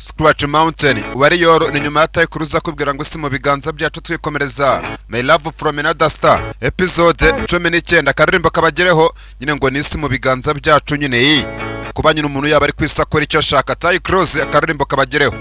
Scratch Mountain Warrior ni nyuma ya Tay Cruise akubwira ngo si mu biganza byacu. Twikomereza My Love from Another Star episode 19. Akaririmbo kabagereho nyine ngo nisi mu biganza byacu nyine, iyi kuba nyine umuntu yaba ari ku isi akora icyo ashaka. Tay Cruise, akaririmbo kabagereho,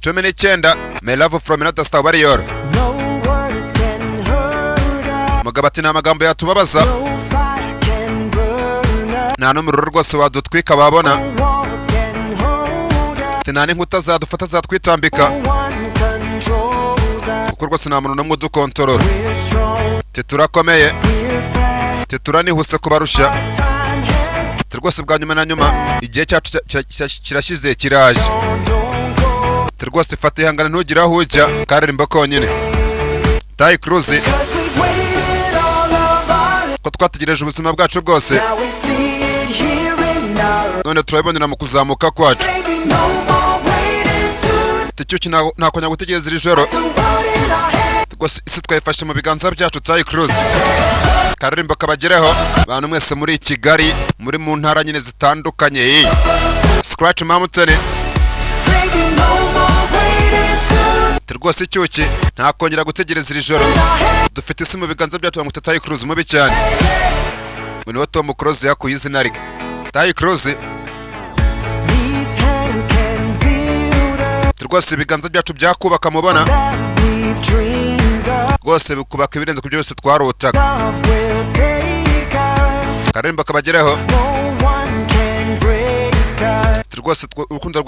19, My Love from Another Star Warrior. No words can hurt us. Mugabo ati nta magambo yatubabaza. No fire can burn us. Nta n'umuriro rwose wadutwika babona. No walls can hold us. Ati nta n'inkuta zadufata zatwitambika. No one controls us. Kuko rwose nta muntu n'umwe udukontorora. We're strong. Ati turakomeye. We're fast. Ati turanihuse kubarusha. Our time has Ati rwose bwa nyuma na nyuma igihe cyacu kirashize, kiraje. gone. Don't go. Ati rwose fata ihangane, ntugire aho ujya. Karirimbo konyine, Tay Cruise. 'Cause we've waited all of our lives. Ko twategereje ubuzima bwacu bwose. Now we see it here in our None turabibonera mu kuzamuka kwacu. baby. No more waiting to Ati cyuki ntakongera gutegereza iri joro. the world in our hands. Rwose isi twayifashe mu biganza byacu. Tay Cruise, karirimbo kabagereho bantu mwese muri Kigali, muri mu ntara nyine zitandukanye. Iyi Scratch Mountain. Baby, no more waiting to Ati rwose icyuki ntakongera gutegereza iri joro. our hands. Dufite isi mu biganza byacu. Bamwita Tay Cruise mubi cyane, ngo niwe Tom Cruise yakuye izina rye, Tay Cruise. These hands can build us Ati rwose ibiganza byacu byakubaka mubona. That we've dreamed of. Rwose bikubaka ibirenze ku byo byose twarotaga. Love will take us. Karirimbo kabagereho. No one can break us. Ati rwose urukundo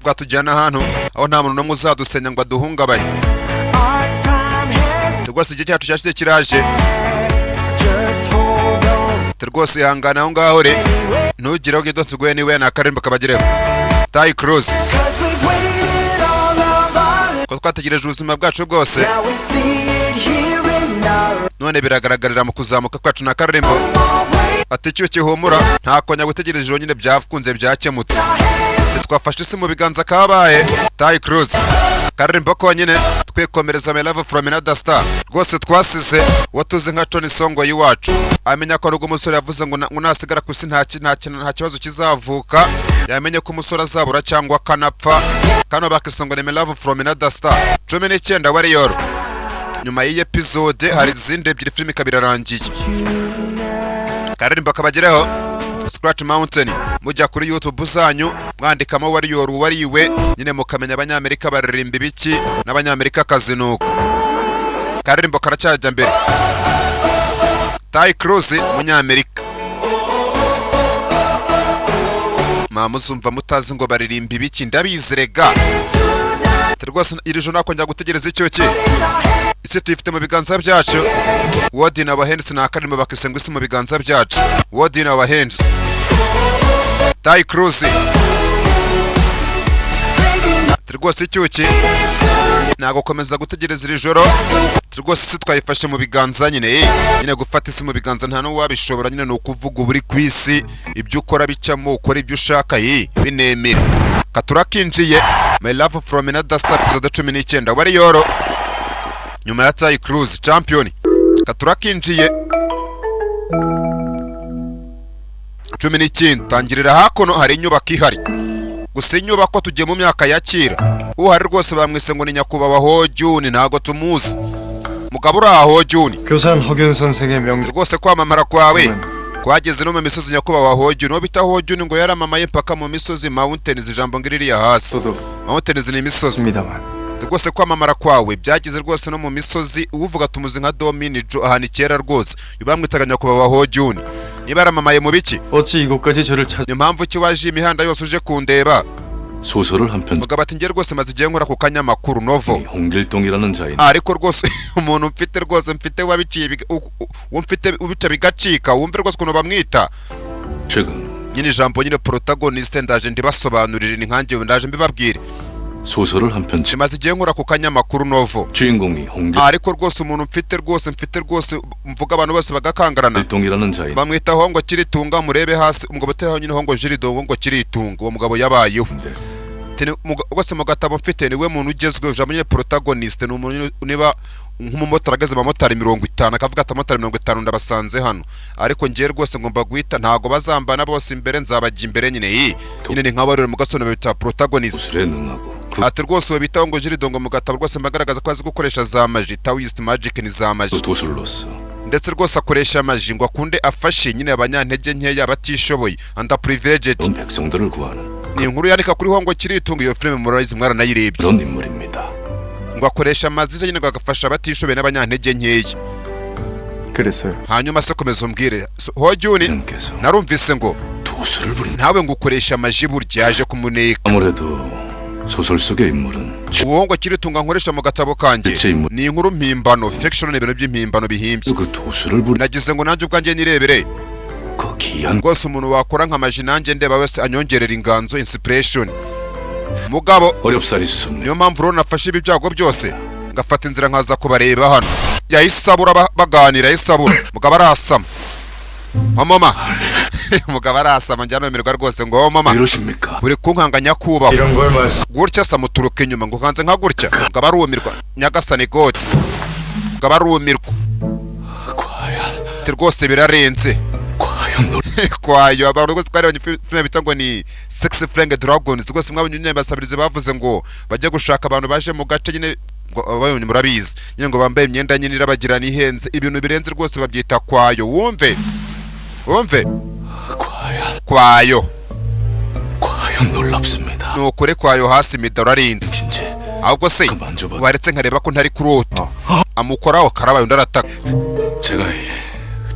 rwatujyana ahantu aho nta muntu n'umwe uzadusenya ngo aduhungabanye. Our time has Ati rwose igihe cyacu cyashize, kiraje. passed. Just hold on. Ati rwose ihangane aho ngaho uri. Anyway, Ntugire aho ugenda uguye niwe. Ni akaririmbo kabagereho, Tay Cruise. 'Cause we've waited all of our Ko twategereje ubuzima bwacu bwose. Now we see it here in our None biragaragarira mu kuzamuka kwacu na karirimbo. more wait Ati icyuki humura, ntakongera gutegereza ijoro nyine, byakunze byakemutse. Twafashe isi mu biganza, kabaye. Tay Cruise, karirimbo konyine. Twikomereza My Love from Another Star. Rwose twasize uwo tuzi nka Tony Songo y'iwacu amenya ko nubwo umusore yavuze ngo ngo nasigara ku isi nta kibazo kizavuka, yamenye ko umusore azabura cyangwa akanapfa. Kano bakise ngo ni My Love from Another Star 19 Warrior. Nyuma y'iyi episode hari izindi ebyiri, filime ikaba irarangiye. Karirimbo kabagereho, Scratch Mountain. Mujya kuri YouTube zanyu mwandikamo Warrior wariwe nyine, mukamenya Abanyamerika baririmba ibiki n'Abanyamerika kazi. Nuko karirimbo karacyajya mbere. Tay Cruise Munyamerika, muzumva mutazi ngo baririmba ibiki, ndabizi rega. Ati rwose iri joro nakongera gutegereza icyuki, isi tuyifite mu biganza byacu. World in our hands ni akaririmbo bakise ngo isi mu biganza byacu, World in our hands, Tay Cruise. Ati rwose icyuki ntagukomeza gutegereza iri joro. Ati rwose isi twayifashe mu biganza nyine. Nyine gufata isi mu biganza nta n'uwabishobora nyine, ni ukuvuga uba uri ku isi, ibyo ukora bicamo, ukora ibyo ushaka, binemera. Katurakinjiye My Love from Another Star episode 19 Warrior, nyuma ya Tay Cruise champion. Katurakinjiye 19. Tangirira hakuno, hari inyubako ihari gusa. Inyubako tugiye mu myaka ya kera. Uhari rwose bamwise ngo ni nyakubahwa Hojuni, ntago tumuzi mugabo uri aho Hojuni. 교산 허균 선생의 명 Rwose kwamamara kwawe kwageze no mu misozi, nyakubahwa Hojuni. Uwo bita Hojuni ngo yaramamaye mpaka mu misozi, mountains, ijambo ngo ririya hasi. 도도 Mountains ni imisozi. 습니다만 Rwose kwamamara kwawe byageze rwose no mu misozi. Uvuga tumuzi nka Domini Jo ahantu kera rwose bamwitaga nyakubahwa Hojuni. Niba yaramamaye mu biki? 어찌 이곳까지 저를 찾 Ni mpamvu ki waje imihanda yose uje kundeba? 소설을 한 편 Mugabo ati njye rwose maze igihe nkora ku kanyamakuru novel. 홍길동이라는 자인 Ariko rwose umuntu mfite, rwose mfite wabiciye uwo mfite ubica bigacika, wumve rwose ukuntu bamwita. 최근 Nyine ijambo nyine protagoniste ndaje ndibasobanurire, ni nkanjye ndaje mbibabwire. 소설을 한 편 Maze igihe nkora ku kanyamakuru novel. 주인공이 Ariko rwose umuntu mfite, rwose mfite, rwose mvuga abantu bose bagakangarana, 홍길동이라는 자인 bamwita Hongo Kiritunga. Murebe hasi umugabo uteraho nyine Hongo Jiridongo ngo Kiritunga, uwo mugabo yabayeho. Rwose mu gatabo mfite niwe muntu ugezweho. Ijambo nyine protagonist ni umuntu nyine, niba nk'umumotari ageze abamotari 50, akavuga ati: "Abamotari 50 ndabasanze hano, ariko ngewe rwose ngomba guhita, ntago bazambana bose imbere, nzabajya imbere nyine." Iyi nyine ni nk'abarore mu gasone bita protagonist. 도술에 능하고 그 Ati rwose uwo bitaho ngo Jiridongo mu gatabo rwose mbagaragaza ko azi gukoresha za magie, Taoist magic ni za magie. 도술로서 Ndetse rwose akoresha magie ngo akunde afashe nyine abanyantege nkeya, abatishoboye, underprivileged. 그런 백성들을 구하는 Ni inkuru yandika kuri Hongo Kiritunga. Iyo filime murayizi, mwaranayirebye. 그런 인물입니다. Ngo akoresha amazi nyine ngo agafasha abatishoboye n'abanyantege nkeya. 그래서요. Hanyuma se komeza umbwire. So, Hojuni, 선생께서 narumvise ngo 도술을 부린 nawe ngo ukoresha magie, burya yaje kumuneka. 아무래도 소설 속의 인물은 Uwo ngo Kiritunga nkoresha mu gatabo kanjye 실제 인물 ni inkuru mpimbano, fiction, ni ibintu by'impimbano bihimbye. 그 도술을 부린 Nagize ngo nanjye ubwanjye nirebere 그 기이한 rwose umuntu wakora nka magie, nanjye ndeba wese anyongerera inganzo, inspiration, mugabo. 어렵사리 수습 Niyo mpamvu rero nafashe ibi byago byose ngafata inzira nkaza kubareba hano. Yahise abura baganira, yahise abura. Mugabo arasama mama, mugabo arasama, njya nemerwa rwose ngo mama. 이러십니까? Uri kunkanga nyakubahwa. 이런 걸 말씀 Gutya se amuturuka inyuma ngo kanze nka gutya, mugabo arumirwa. Nyagasani goti, mugabo arumirwa. 과연 Ati rwose birarenze. 과연 놀 Kwayo abantu rwose twarebanye filime bita ngo ni Six Flying Dragons. Rwose mwabonye nyine basabirize bavuze ngo bajye gushaka abantu baje mu gace nyine, ngo ababonye murabizi nyine, ngo bambaye imyenda nyine irabagirana ihenze, ibintu birenze rwose, babyita kwayo. Wumve, wumve. 과연 Kwayo. 과연 놀랍습니다. Ni ukuri kwayo hasi imidaro arinze. 진짜 Ahubwo se 그만 줘봐. waretse nkareba ko ntari kurota? Amukoraho karabaye, undi arataka. 제가 이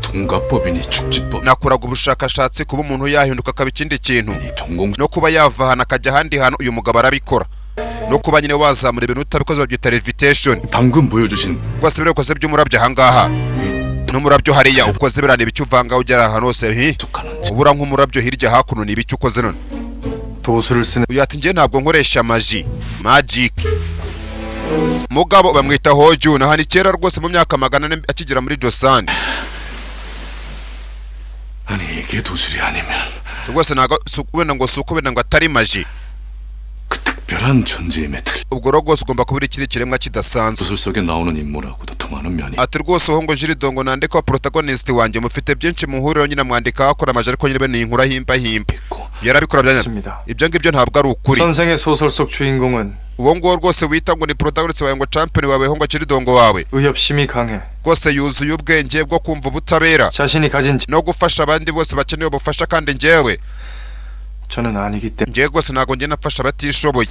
둔갑법이니 축지법이니 Nakoraga ubushakashatsi kuba umuntu yahinduka akaba ikindi kintu, 전공 no kuba yava ahantu akajya ahandi hantu, uyu mugabo arabikora, no kuba nyine wazamura ibintu utabikoze, babyita levitation. 방금 보여주신 Rwose biriya ukoze by'umurabyo ahangaha n'umurabyo hariya ukoze, biriya ni ibiki uvanga ugera ahantu hose hi 속하는지 ubura nk'umurabyo hirya hakuno, ni ibiki ukoze none? 도술을 쓰는 Uyu ati: "Njye ntabwo nkoresha magie, magic." Mugabo bamwita Hojun, aha ni kera rwose mu myaka 400 akigera muri Josani. 아니 이게 도술이 아니면 Rwose ntabwo wenda ngo si uko wenda ngo atari magie. 그 특별한 존재임에 틀 Ubwo rero rwose ugomba kuba uri ikindi kiremwa kidasanzwe. 소설 속에 나오는 인물하고도 통하는 면이 Ati rwose uwo ngo Jiridongo nandika protagonist wanjye mufite byinshi muhuriro nyine, mwandika akora magie, ariko nyine ni inkuru ahimbahimba. 있고 Yarabikora byanya. 있습니다. Ibyo ngibyo ntabwo ari ukuri. 선생의 소설 속 주인공은 Uwo nguwo rwose wita ngo ni protagonist wawe, ngo champion wawe, ngo Jiridongo wawe, 의협심이 강해 rwose yuzuye ubwenge bwo kumva ubutabera 자신이 가진 no gufasha abandi bose bakeneye ubufasha, kandi njyewe 저는 아니기 때문에 njyewe rwose ntabwo njye nafasha abatishoboye,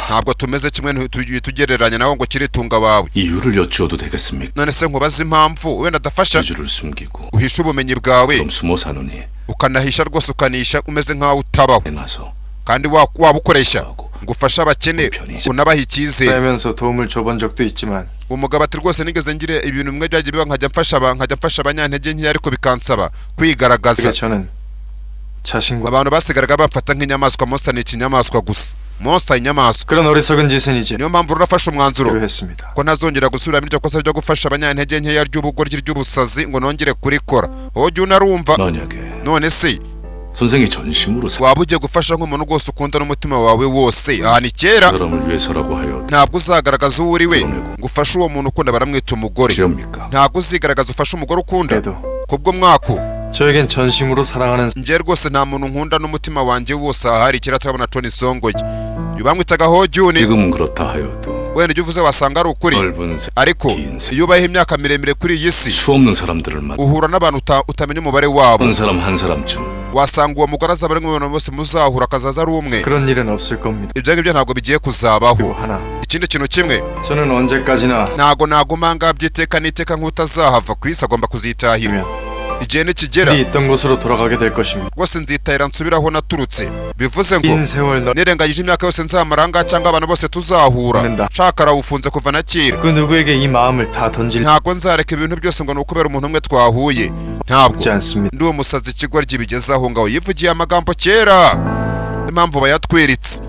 ntabwo tumeze kimwe, tugiye tugereranya nawe ngo kiritunga wawe. 이유를 여쭈어도 되겠습니까? None se nkubaze impamvu wenda adafasha? 재주를 숨기고 Uhisha ubumenyi bwawe, 좀 숨어 사느니 ukanahisha rwose, ukanisha umeze nk'aho utabaho, 나서 kandi waba ukoresha ngo ufashe abakene, unabaha icyizere. 살면서 도움을 줘본 적도 있지만 Umugabo ati: "Rwose nigeze ngira ibintu bimwe byagiye biba, nkajya mfasha abanyantege nkeya, ariko bikansaba kwigaragaza." 그게 저는 자신과 Abantu basigaraga bamfata nk'inyamaswa. Monster ni ikinyamaswa gusa, monster inyamaswa. 그런 어리석은 짓은 이제 Niyo mpamvu rero nafashe umwanzuro 했습니다. ko ntazongera gusubiramo iryo kosa ryo gufasha abanyantege nkeya, ry'ubugoryi, ry'ubusazi, ngo nongere kurikora. Wowe ujye unarumva. 만약에 None se 선생이 전심으로 waba ugiye gufasha nk'umuntu rwose ukunda n'umutima wawe wose, aha ni kera, 사람을 위해서라고 하여 ntabwo uzagaragaza uwo uri we ngo ufashe uwo muntu ukunda, baramwita umugore, 지옵니까? ntabwo uzigaragaza ufashe umugore ukunda 그래도 kubwo mwaku? 저에겐 전심으로 사랑하는 Njye rwose nta muntu nkunda n'umutima wanjye wose. Ahari kera turabona Tony Songoye, uyu bamwitaga Hojuni. 지금은 그렇다 하여도 Wenda ibyo uvuze wasanga ari ukuri, 넓은 세 ariko iyo ubayeho imyaka miremire kuri iyi si, 수없는 사람들을 만 uhura n'abantu utamenya umubare wabo. 한 사람 한 사람쯤 Wasanga uwo mugore azaba ari nk'umuntu bose muzahura akazaza ari umwe. 그런 일은 없을 겁니다. Ibyo ngibyo ntabwo bigiye kuzabaho. 그리고 하나 Ikindi kintu kimwe, 저는 언제까지나 ntabwo naguma ngaha by'iteka n'iteka nk'utazahava ku isi, agomba kuzitahira 면 igihe nikigera. 네 있던 곳으로 돌아가게 될 것입니다. Rwose nzitahira nsubire aho naturutse, bivuze ngo 긴 세월 너 nirengagije imyaka yose nzamara ngaha cyangwa abantu bose tuzahura. Nda. Shaka arawufunze kuva na kera. 그 누구에게 이 마음을 다 던질 Ntabwo nzareka ibintu byose ngo ni ukubera umuntu umwe twahuye, ntabwo 지 않습니다. ndi umusazi ikigoryi bigeze aho ngaho. Yivugiye amagambo kera, impamvu bayatwiritse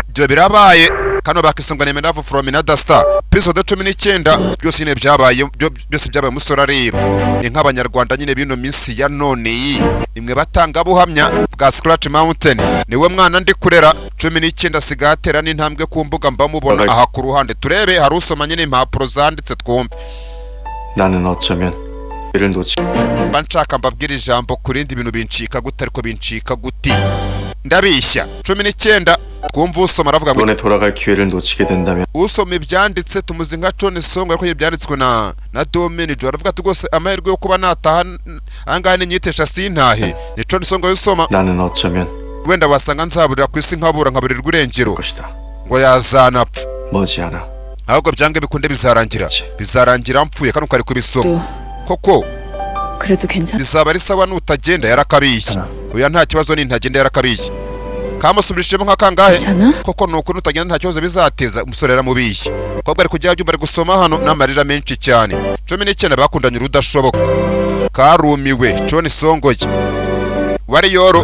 ibyo birabaye. Kano bakisungwa ni Love from Another Star episode 19. Byose nyine byabaye, byose byabaye. Umusore areba ni nk'abanyarwanda nyine bino minsi ya none iyi imwe batangabuhamya bwa Scratch Mountain. Niwe mwana ndi kurera 19, asigaye atera n'intambwe ku mbuga mbamubona aha ku ruhande. Turebe, hari usoma nyine impapuro zanditse, twumve. 나는 어쩌면 이를 놓치 Mba nshaka mbabwira ijambo ku rindi, bintu bincika gute, ariko bincika guti ndabishya. 19, twumva usoma aravuga ngo 이번에 돌아갈 기회를 놓치게 된다면 usoma ibyanditse tumuzi nka John Song, ariko ibyanditswe na Dominic aravuga ati rwose amahirwe yo kuba nataha ahangaha ninyitesha sintahe. Ni John Song usoma. 나는 어쩌면 Wenda wasanga nzaburira ku isi, nkabura, nkaburirwa irengero 것이다. Ngo yazanapfa. 머지않아 Ahubwo byange bikunde bizarangira, bizarangira mpfuye. Kano kari kubisoma koko. 그래도 괜찮. Bizaba ari sawa nutagenda. Yarakabishye. Oya, nta kibazo nintagenda. Yarakabishye. Kamusubirishemo nka kangahe? 괜찮아? Koko ni ukuri nutagenda nta kibazo bizateza? Umusore yaramubishye. Umukobwa ari kujya abyumva, ari gusoma hano n'amarira menshi cyane. 19, bakundanye urudashoboka. Karumiwe John Songoye wariyoro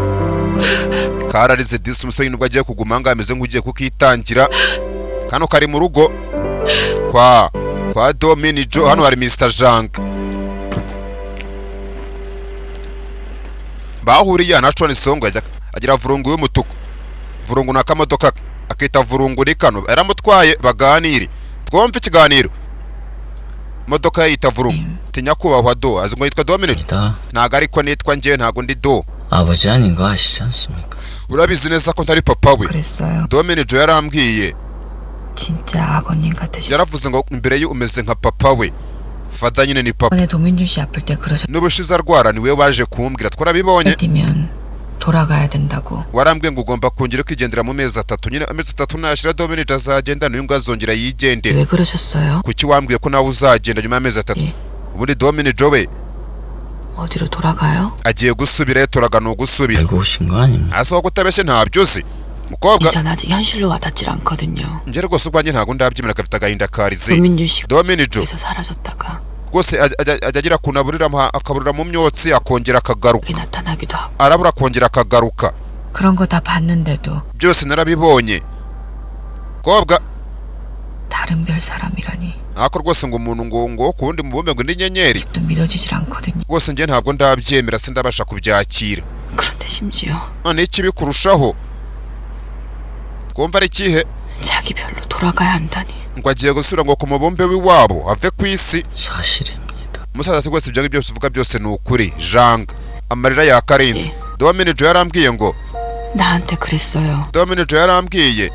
kararize disi. Umusore nubwo agiye kuguma ngaho ameze nk'ugiye kukitangira. Kano kari mu rugo kwa Dominijo. Hano hari Mr Jang bahuriye na John Songo, agira vurungu y'umutuku. Vurungu ni akamodoka ke akita vurungu. Ni kano yaramutwaye baganire, twumve ikiganiro. Imodoka ye yita vurungu. Ati nyakubahwa do, azi ngo yitwa Dominic. 니다. Ntago ariko nitwa njyewe, ntago ndi do. 아버지 아닌 거 아시지 않습니까? Urabizi neza ko ntari papa we. 그랬어요. Dominic yarambwiye. 진짜 아버님 같으시. Yaravuze ngo imbere ye umeze nka papa we. Fada nyine ni papa. 이번에 도민준 씨 아플 때 그러셨. N'ubushize arwara niwe waje kumbwira, twarabibonye. 뛰면 돌아가야 된다고. Warambwiye ngo ugomba kongera kwigendera mu mezi 3 nyine. Amezi 3 nashira Dominic azagenda, n'uyu nguyu azongera yigendere. 왜 그러셨어요? Kuki wambwiye ko nawe uzagenda nyuma y'amezi 3? Eh. Ubundi Dominic we 어디로 돌아가요? Agiye gusubirayo, turagana ugusubira. 알고 오신 거 아닙니까? Asa kutabeshye ntabyo uzi mukobwa. 이전 아직 현실로 와닿질 않거든요. Njye rwose ubwanjye ntabwo ndabyemera, gafite agahinda karize. 도민준 씨가 Dominic 에서 사라졌다가 rwose ajya agira ukuntu aburira akaburira mu myotsi, akongera akagaruka. 이렇게 나타나기도 하고 Arabura akongera akagaruka. 그런 거 다 봤는데도 Byose narabibonye mukobwa. 다른 별 사람이라니 Ariko rwose ngo umuntu ngo ku wundi mubumbe ngo indi nyenyeri. 또 믿어지질 않거든요. Rwose njye ntabwo ndabyemera, sindabasha kubyakira. 그런데 심지어 None ikibi kurushaho twumva ari ikihe? 자기 별로 돌아가야 한다니. Ngo agiye gusubira ngo ku mubumbe w'iwabo, ave ku isi. 사실입니다. Umusaza ati rwose ibyo ngibyo byose uvuga byose ni ukuri. Janga amarira yakarenze. Dominic yarambwiye ngo 나한테 그랬어요. Dominic yarambwiye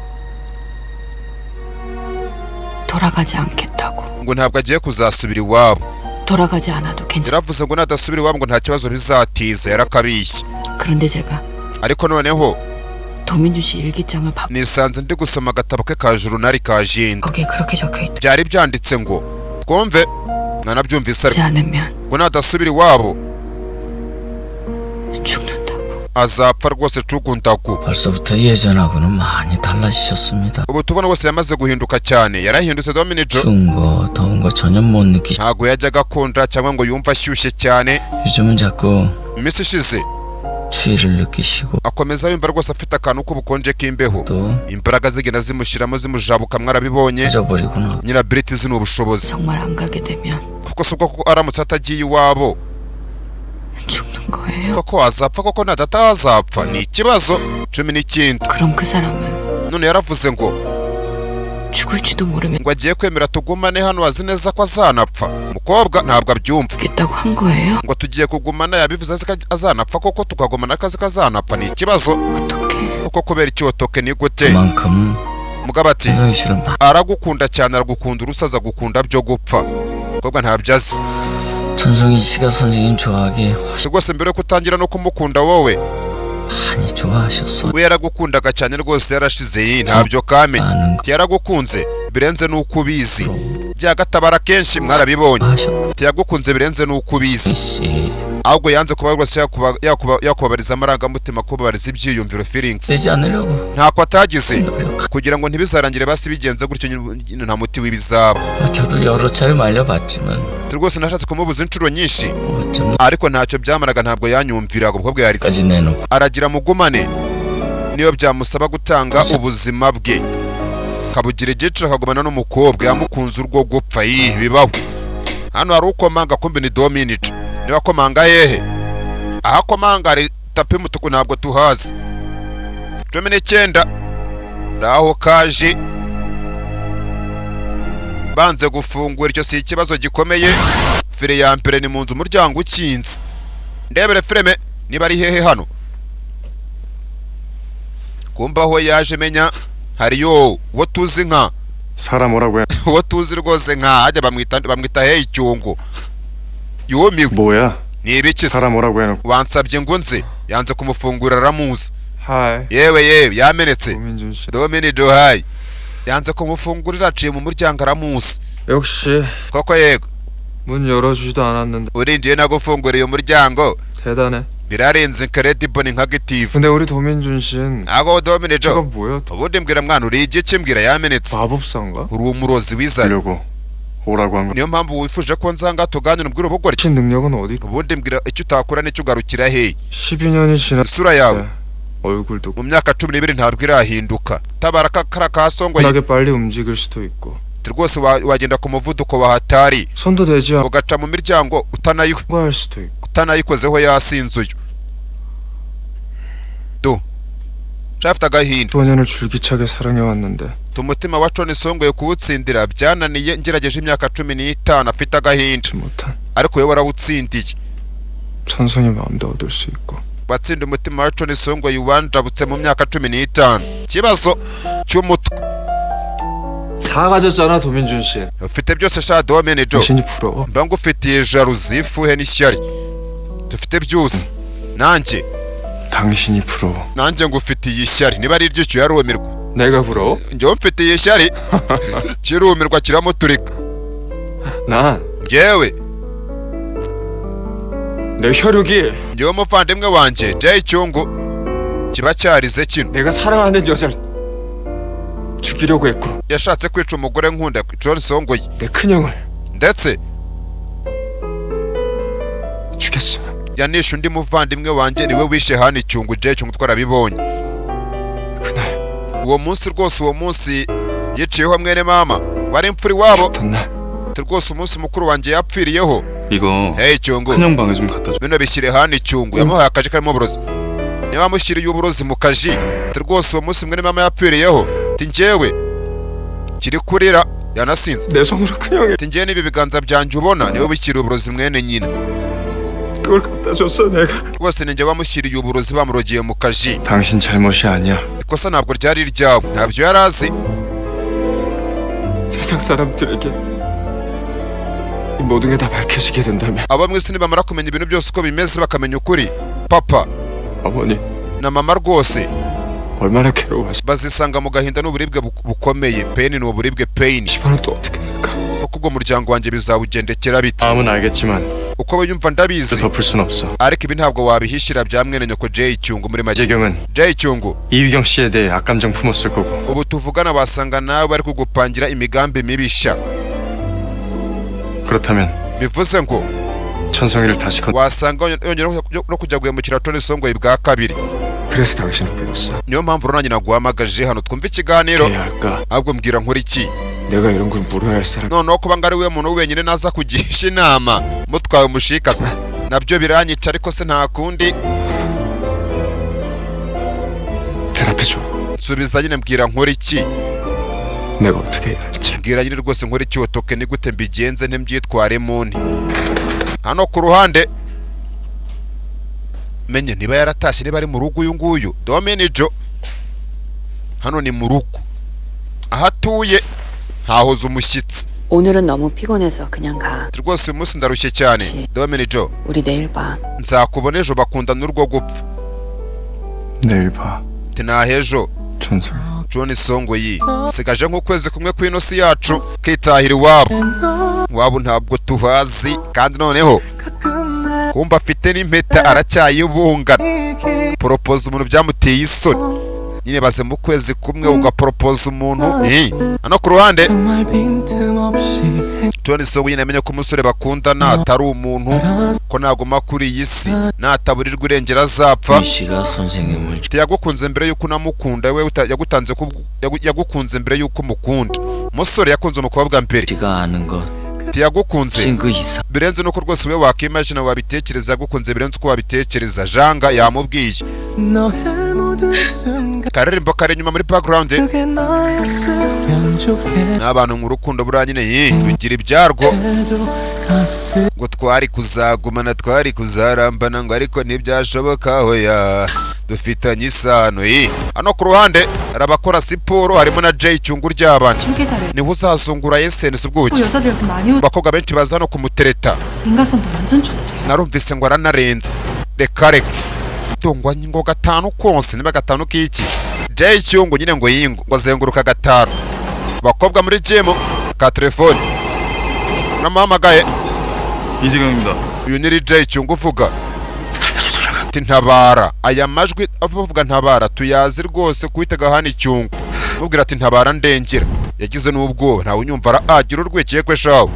돌아가지 않겠다고. Ngo ntabwo agiye kuzasubira iwabo. 돌아가지 않아도 괜찮. Yaravuze ngo nadasubira iwabo ngo nta kibazo bizatiza. Yarakabishye. 그런데 제가 Ariko noneho 도민준 씨 일기장을 봐. Nisanze ndi gusoma agatabo ke ka journal ka jenda. 거기에 그렇게 적혀 있지 Byari byanditse ngo twumve, mwanabyumvise ariko 않으면 ngo nadasubira iwabo 죽는다고. Azapfa rwose cugundagu. 벌써부터 예전하고는 많이 달라지셨습니다. Ubu tubona rwose yamaze guhinduka cyane, yarahindutse Dominic. 추운 거 더운 거 전혀 못 느끼. Ntabwo yajyaga akunda cyangwa ngo yumve ashyushye cyane. 요즘은 자꾸 Mu minsi ishize 추위를 느끼시고 akomeza yumva rwose afite akantu k'ubukonje k'imbeho. 또 Imbaraga zigenda zimushyiramo zimujabuka, mwarabibonye. 잊어버리구나. Nyirabiriti ni ubushobozi. 정말 안 가게 되면 Kuko si ubwo kuko aramutse atagiye iwabo 죽는 거예요? koko azapfa, koko nadataha azapfa, ni ikibazo. 19. 그럼 그 사람은 None yaravuze ngo 죽을지도 모르면 ngo agiye kwemera tugumane hano azi neza ko azanapfa. Mukobwa ntabwo abyumva. 죽겠다고 한 거예요? Ngo tugiye kugumana, yabivuze azi ko azanapfa koko, tukagumana akazi ko azanapfa, ni ikibazo. 어떡해. Kuko kubera icyotoke ni gute? 그만큼 Mugabo ati 현성이 씨를 마- aragukunda cyane, aragukunda urusaza, agukunda byo gupfa. Mukobwa ntabyo azi. 천성희 씨가 선생님 좋아하기 Si rwose mbere yo kutangira no kumukunda wowe 많이 좋아하셨어. we yaragukundaga cyane rwose, yarashize iyi ntabyo kamenya. 아는 Yaragukunze birenze n'uko ubizi, byagatabara kenshi mwarabibonye. 하셨고 Yagukunze birenze n'uko ubizi. 씨 Ahubwo yanze kuba rwose yakubabariza amarangamutima, kubabariza ibyiyumviro, feelings. 되지 않으려고 Ntako atagize 노력. kugira ngo ntibizarangire basi bigenze gutyo nyine nta muti w'ibizaba. 저도 여러 차례 말려봤지만 Rwose nashatse kumubuza inshuro nyinshi 어쩜 ariko ntacyo byamaraga, ntabwo yanyumviraga. Umukobwa yaritse. 까지 내놓고 Aragira mugumane niyo byamusaba gutanga ubuzima bwe. Kabugira igice akagumana n'umukobwa yamukunze urwo gupfa. Yihi bibaho. Hano hari ukomanga, kumbi ni Dominic. Niba akomanga hehe? Aho akomanga hari tapi y'umutuku, ntabwo tuhazi. 19 naho kaje banze gufungura. Icyo si ikibazo gikomeye. Fire ya mbere ni mu nzu, umuryango ukinze. Ndebere filime niba ari hehe hano. Kumva aho yaje, menya hariyo uwo tuzi nka 사람 오라고 해. uwo tuzi rwose nka hajya bamwita hey Cyungo, yumiwe. 뭐야? Ni ibiki se? 사람 오라고 해놓고 Wansabye ngo nze, yanze kumufungura, aramuzi. Hi. Yewe yewe, yamenetse. 도민준 씨. Domini Johayi yanze kumufungurira, aciye mu muryango, aramuzi. 역시 Koko yego. 문 열어주지도 않았는데 Urinjiye nagufunguriye umuryango. 대단해. Birarenze, incredible, ni nka gitive. 근데 우리 도민준 씨는 Ntabwo Domini Jo 제가 뭐야? Ubundi mbwira mwana, uri igiki? Mbwira, yamenetse. 마법사인가? Uri umurozi wizana? 하려고 오라고 한 거. Niyo mpamvu wifuje ko nzanga tuganira umbwira ubugoryi? 신 능력은 어디? Ubundi mbwira, icyo utakora nicyo ugarukira hehe? 12년이 지났 Isura yawe 얼굴도 mu myaka 12 ntabwo irahinduka. Tabara kara kasongoye. 하게 빨리 움직일 수도 있고 Rwose wagenda ku muvuduko wa hatari, 손도 대지 않고 ugaca mu miryango 할 수도 있고 utanayikozeho. Yasinze uyu do afite agahinda. 15년을 줄기차게 사랑해 왔는데 Umutima wa John Songoye kuwutsindira byananiye, ngerageje imyaka 15. Afite agahinda. 못한 Ariko wowe warawutsindiye. 천성의 마음도 얻을 수 있고 Watsinda umutima wa John Songoye wanjabutse mu myaka 15. Ikibazo cy'umutwe. 다 가졌잖아, 도민준 씨. Ufite byose sha Domini Jo. 당신이 부러워. Mba ngufitiye jalousie, ifuhe n'ishyari. Dufite byose, nanjye 당신이 부러워. nanjye ngufitiye ishyari. Niba ari iry'icyo, yarumirwa. 내가 부러워? Njyewe mfitiye ishyari, kirumirwa, kiramuturika. 난 Njyewe 내 혈육이 njyewe umuvandimwe wanjye Jay Cyungu kiba cyarize kino. 내가 사랑하는 여자를 죽이려고 했고 Yashatse kwica umugore nkunda, John Songoye. 내 큰형을 Ndetse 죽였어. yanishe undi muvandimwe wanjye. Niwe wishe hani Cyungu, Jay Cyungu, twarabibonye. 그날 Uwo munsi rwose, uwo munsi yiciyeho mwene mama wari imfura iwabo. 죽던 날 Rwose umunsi mukuru wanjye yapfiriyeho. 이거 Hey Cyungu, 큰형 방에 좀 갖다 줘. bino bishyire hani Cyungu. Yamuhaye akaji karimo uburozi. Niba amushyiriye uburozi mu kaji. Rwose uwo munsi mwene mama yapfiriyeho. Ati njyewe kiri kurira, yanasinze. 내 손으로 큰형이 Ati njyewe n'ibi biganza byanjye ubona, niwe bishyiriye uburozi mwene nyina. 그걸 갖다 줬어 내가. Rwose ni njye wamushyiriye uburozi, bamurogeye mu kaji. 당신 잘못이 아니야. Ikosa ntabwo ryari iryawe, ntabyo yari azi. 세상 사람들에게 이 모든 게 다 밝혀지게 된다면 Abo mu isi nibamara kumenya ibintu byose uko bimeze, bakamenya ukuri, papa 어머니 na mama rwose 얼마나 괴로워하시 bazisanga mu gahinda n'uburibwe bukomeye. Pain ni uburibwe, pain. 집안은 또 어떻게 될까? Kuko ubwo muryango wanjye bizawugendekera bite? 마음은 알겠지만 Uko wiyumva ndabizi, 덮을 순 없어. ariko ibi ntabwo wabihishira bya mwene nyoko Jay Cyungu. Muri make, 재경은 Jay Cyungu 이휘경 씨에 대해 악감정 품었을 거고 ubu tuvugana wasanga nawe bari kugupangira imigambi mibisha. 그렇다면 Bivuze ngo 천성이를 다시 건 wasanga yongera no kujya guhemukira Tony Songoye bwa kabiri. 그래서 당신을 불렀어. Niyo mpamvu rero nanjye naguhamagaje hano twumve ikiganiro. 해야 할까? Ahubwo mbwira, nkora iki? 내가 이런 걸 물어야 할 사람 Noneho kuba ngo ari we muntu wenyine naza kugisha inama mutwawe umushikazi, nabyo biranyica, ariko se nta kundi. 대답해줘. Nsubiza nyine, mbwira nkora iki? 내가 어떻게 해야 할지. Mbwira nyine rwose, nkora iki? Wotoke ni gute mbigenze ntimbyitwaremo nti hano ku ruhande menye niba yaratashye, niba ari mu rugo. Uyu nguyu Dominijo hano ni mu rugo aho atuye, ntahoze umushyitsi. 오늘은 너무 피곤해서 그냥 가. Rwose uyu munsi ndarushye cyane, Dominijo. 우리 내일 봐. Nzakubona ejo. Bakundana urwo gupfa. 내일 봐. Ati nahejo. 천성이. John Songoyi sigaje nk'ukwezi kumwe ku ino si yacu, kitahira iwabo. Iwabo ntabwo tuhazi. Kandi noneho kumva afite n'impeta, aracyayibungana. Poropoza umuntu byamuteye isoni. Nyine baze mu kwezi kumwe ugaporopoza umuntu. Hano ku ruhande 정말 빈틈없이 Tony Song nyine amenye ko umusore bakundana atari umuntu, ko naguma kuri iyi si nataburirwa irengero azapfa. 이 씨가 선생님을 Yagukunze mbere yuko unamukunda we yagutanze yagukunze mbere yuko umukunda. Umusore yakunze umukobwa mbere. 씨가 아는 것 Yagukunze 친구 이상 birenze nuko rwose we wakimagine, wabitekereza. Yagukunze birenze uko wabitekereza. Janga yamubwiye. 너의 모든 순간 Karirimbo kari inyuma muri background. 그게 나였으면 좋겠어도 N'abantu mu rukundo buriya nyine bigira ibyarwo. 가슴 Ngo twari kuzagumana, twari kuzarambana, ngo ariko ntibyashoboka, hoya dufitanye isano. Hano ku ruhande hari abakora siporo, harimo na Jay Cyungu ry'abana. 소개자를 Niwe uzazungura SNC ubwuki. 여자들 이렇게 많이 오 Abakobwa benshi baza hano kumutereta. 인간성도 완전 좋대. Narumvise ngo aranarenze. Reka reka, tungwa ngo gatanu konse niba gatanu k'iki. Jay Cyungu nyine ngo yingo ngo azenguruka gatanu. Abakobwa muri gym ka telefone namuhamagaye. 이재경입니다. Uyu ni Jay Cyungu uvuga ati ntabara. Aya majwi avuga ntabara tuyazi rwose kuwitaga hano Icyungu, mubwira ati ntabara ndengera. Yagize n'ubwoba, ntawe unyumva ara agira urwikekwe shawe.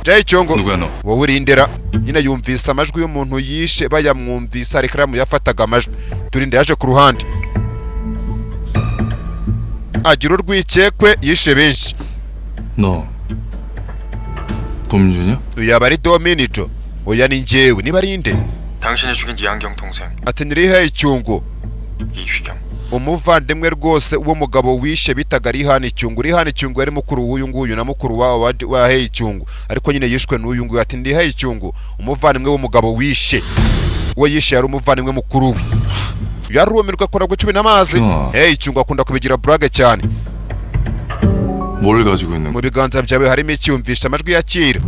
Jay Cyungu 누구야 너? wowe urindera. Nyine yumvise amajwi y'umuntu yishe bayamwumvise, hari ikaramu yafataga amajwi. Turinde yaje ku ruhande agira urwikekwe, yishe benshi. 너 도민준이야? Uyu yaba ari Dominijo? Oya, ni njyewe. Niba ari inde? 당신이 죽인 이한경 동생 Ati nirihe Icyungu, 이휘경. umuvandimwe rwose uwo mugabo wishe bitaga Rihani Icyungu. Rihani Icyungu yari mukuru w'uyu nguyu na mukuru wa Hey Icyungu, ariko nyine yishwe n'uyu nguyu. Ati ndi Hey Icyungu, umuvandimwe w'umugabo wishe. Uwo yishe yari umuvandimwe mukuru we. Yarumirwa, akora guca n'amazi. Hey Icyungu akunda kubigira burage cyane. 뭘 가지고 있는 Mu 거야? biganza byawe harimo icyumvisha amajwi yakira.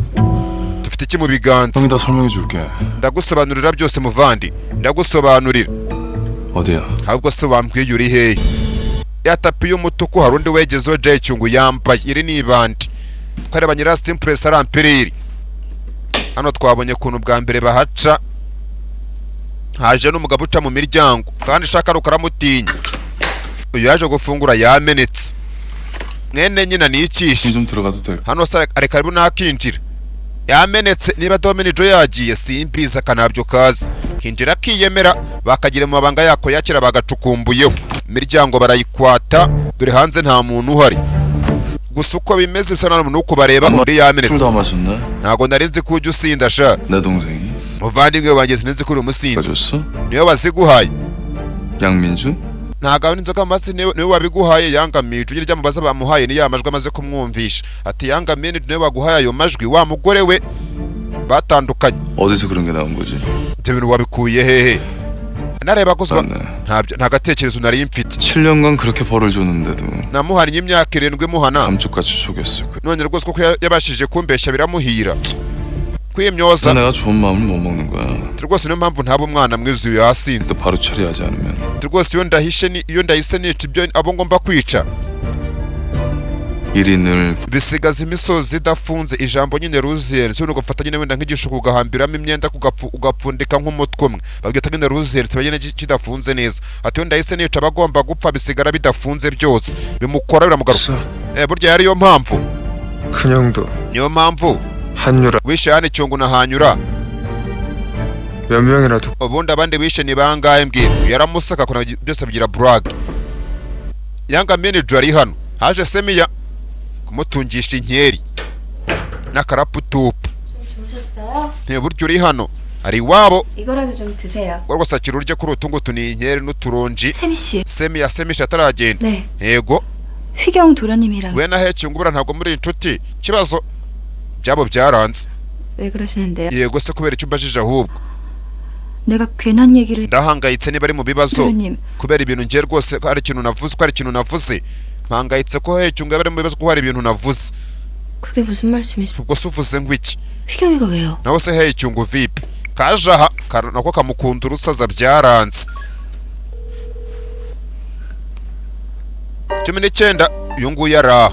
Dufite iki mu biganza? 형이 다 설명해 줄게. Ndagusobanurira byose muvandi, ndagusobanurira. 어디야? Ahubwo se wambwiye uri hehe? Ya tapi y'umutuku hari undi wegezeho. Jay Cyungu yambaye iri ni ibandi. Twareba nyira Steam Press arampiriri. Hano twabonye ukuntu bwa mbere bahaca, haje n'umugabo uca mu miryango kandi ishaka rukaramutinya. Uyu yaje gufungura yamenetse, mwene nyina nikishe. 좀 들어가도 될까? Hano se areka karibu nakinjira yamenetse. Niba Dominijo yagiye simbizi, akanabyo kazi kinjira akiyemera, bakagira mu mabanga yako yakira bagacukumbuyeho imiryango barayikwata. Dore hanze nta muntu uhari, gusa uko bimeze bisa naho umuntu uri kubareba undi yamenetse. 술도 안 마셨네? Ntabwo nari nzi ko ujya usinda sha. 내 동생이 Muvandimwe wanjye, sinzi ko uri umusinzi. 가졌어? Niwe waziguhaye? 양민준? Ntabwo ari inzoga maze niwe wabiguhaye. Yangamije ugira irya mubaza bamuhaye ni ya majwi amaze kumwumvisha. Ati yangamije niwe waguhaye ayo majwi, wa mugore we batandukanye. 어디서 그런 게 나온 거지? Ibyo bintu wabikuye hehe? Nareba guzwa 네. ntabyo, nta gatekerezo nari mfite. 7년간 그렇게 벌을 줬는데도 Namuhannye imyaka 7 muhana, 감쪽같이 속였을 거야. none rwose kuko yabashije kumbeshya biramuhira kwimyoza. 내가 좋은 마음을 못 먹는 거야. Rwose niyo mpamvu ntaba umwana mwiza. Uyu yasinze. 그래서 바로 처리하지 않으면 Rwose iyo ndahishe ni iyo ndahise nica ibyo abo ngomba kwica 일이 늘 bisigaza imisozi idafunze. Ijambo nyine ruzeri si ugafata nyine wenda nk'igishuko ugahambiramo imyenda ugapfundika nk'umutwe umwe, babwita nyine ruzeri, kiba nyine kidafunze neza. Ati iyo ndahise nica abagomba gupfa bisigara bidafunze byose, bimukora biramugaruka. Burya yari yo mpamvu 큰형도 niyo mpamvu 한유라 wishe hano Icyungu na Hanyura 몇 명이라도 ubundi abandi wishe ni bangahe mbwira? Yaramusaka akora byose abigira burage. Yanga manager ari hano, haje Semiya kumutungisha inkeri n'akaraputupu. 주무셨어요? Ntiburyo uri hano ari iwabo. 이거라도 좀 드세요. Rwose akira urye kuri utu ngutu, ni inkeri n'uturonji. 세미 씨. Semiya semisha ataragenda. 네. Yego. 휘경 도련님이랑 We na Hecyungu buriya ntabwo muri inshuti? Ikibazo byabo byaranze. 왜 그러시는데요? Yego se, kubera icyo umbajije ahubwo? 내가 괜한 얘기를 Ndahangayitse niba ari mu bibazo 도련님 kubera ibintu ngiye rwose ko hari ikintu navuze, ko hari ikintu navuze. Mpangayitse ko Hecyungu yaba ari mu bibazo ko hari ibintu navuze. 그게 무슨 말씀이세요? Ubwo se uvuze ngo iki? 휘경이가 왜요? Nawe se Hecyungu vipi kaje aha nako kamukunda urusaza byaranze. 19 uyu nguyu ari aha.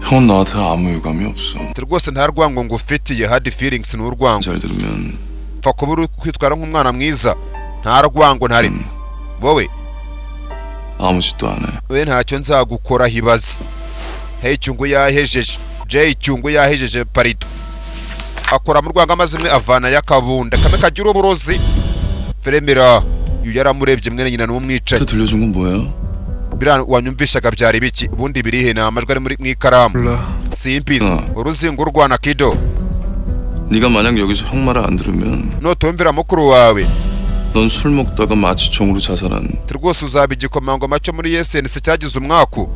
형은 나한테 아무 유감이 없어. Ati rwose nta rwango ngufitiye, hard feelings ni urwango. 잘 들으면 Pfa kuba uri kwitwara nk'umwana mwiza, nta rwango ntari wowe. 아무 짓도 안 해. We ntacyo nzagukora. Hibaze Hey Cyungu yahejeje, Jay Cyungu yahejeje parito, akora mu rwanga amazimwe, avana y'akabunda kamwe kagira uburozi. Feremera uyu yaramurebye, mwene nyina n'umwicanyi. 진짜 들려준 건 뭐예요? Biriya wanyumvishaga byari biki ubundi? Birihe? Ni amajwi ari muri mu ikaramu. 몰라. Simbizi. Ah. Uruzingo urwana kido. 네가 만약 여기서 형 말을 안 들으면 Nutumvira mukuru wawe, 넌 술 먹다가 마취총으로 자살한 rwose uzaba igikomangoma cyo muri SNC cyagize umwaku,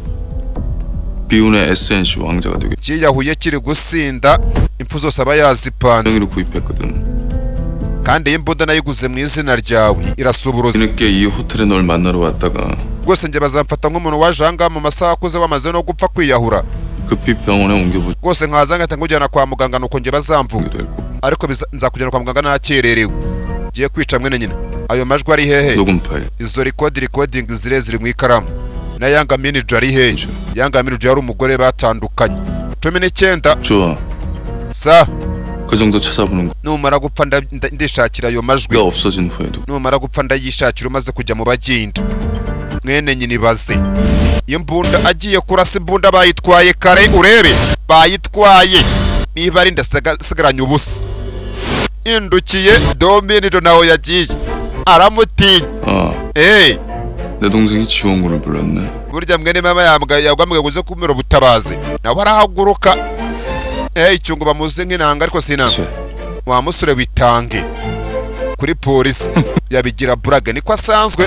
비운의 SNC 왕자가 되게. cyiyahuye kiri gusinda, impfu zose aba yazipanze. 명의로 구입했거든. Kandi iyi mbunda nayiguze mu izina ryawe, irasa uburozi. 뒤늦게 이 호텔에 널 만나러 왔다가 Rwose njye bazamfata nk'umuntu waje ahangaha mu masaha akuze, wamaze no gupfa, kwiyahura. 급히 병원에 옮겨보게 Rwose nkaza ngahita nkujyana kwa muganga, nuko njye bazamvuga. 될 거고. Ariko nzakujyana kwa muganga nakererewe, ngiye kwica mwene nyina. Ayo majwi ari hehe? 녹음 파일. Izo recording zire ziri mu ikaramu. Na Yanga Miniju ari hehe? Yanga Miniju yari umugore batandukanye 19. 좋아. Sa. 그 정도 찾아보는 거. Numara gupfa ndishakira ayo majwi. 가 없어진 후에도 Numara gupfa ndayishakira, umaze kujya mu baginda. Mwene nyina, ibaze imbunda agiye kurasa, imbunda bayitwaye kare. Urebe bayitwaye, niba ari ndasigaranye ubusa. Indukiye Dominido nawe yagiye aramutinya. 아, Hey. 내 동생이 지원군을 불렀네. Burya mwene mama yagwambwe uze kumira ubutabazi, nawe arahaguruka. Hey, icyungo bamuze nk'inanga, ariko sinanga. Wa musore, witange kuri polisi, yabigira burage, niko asanzwe.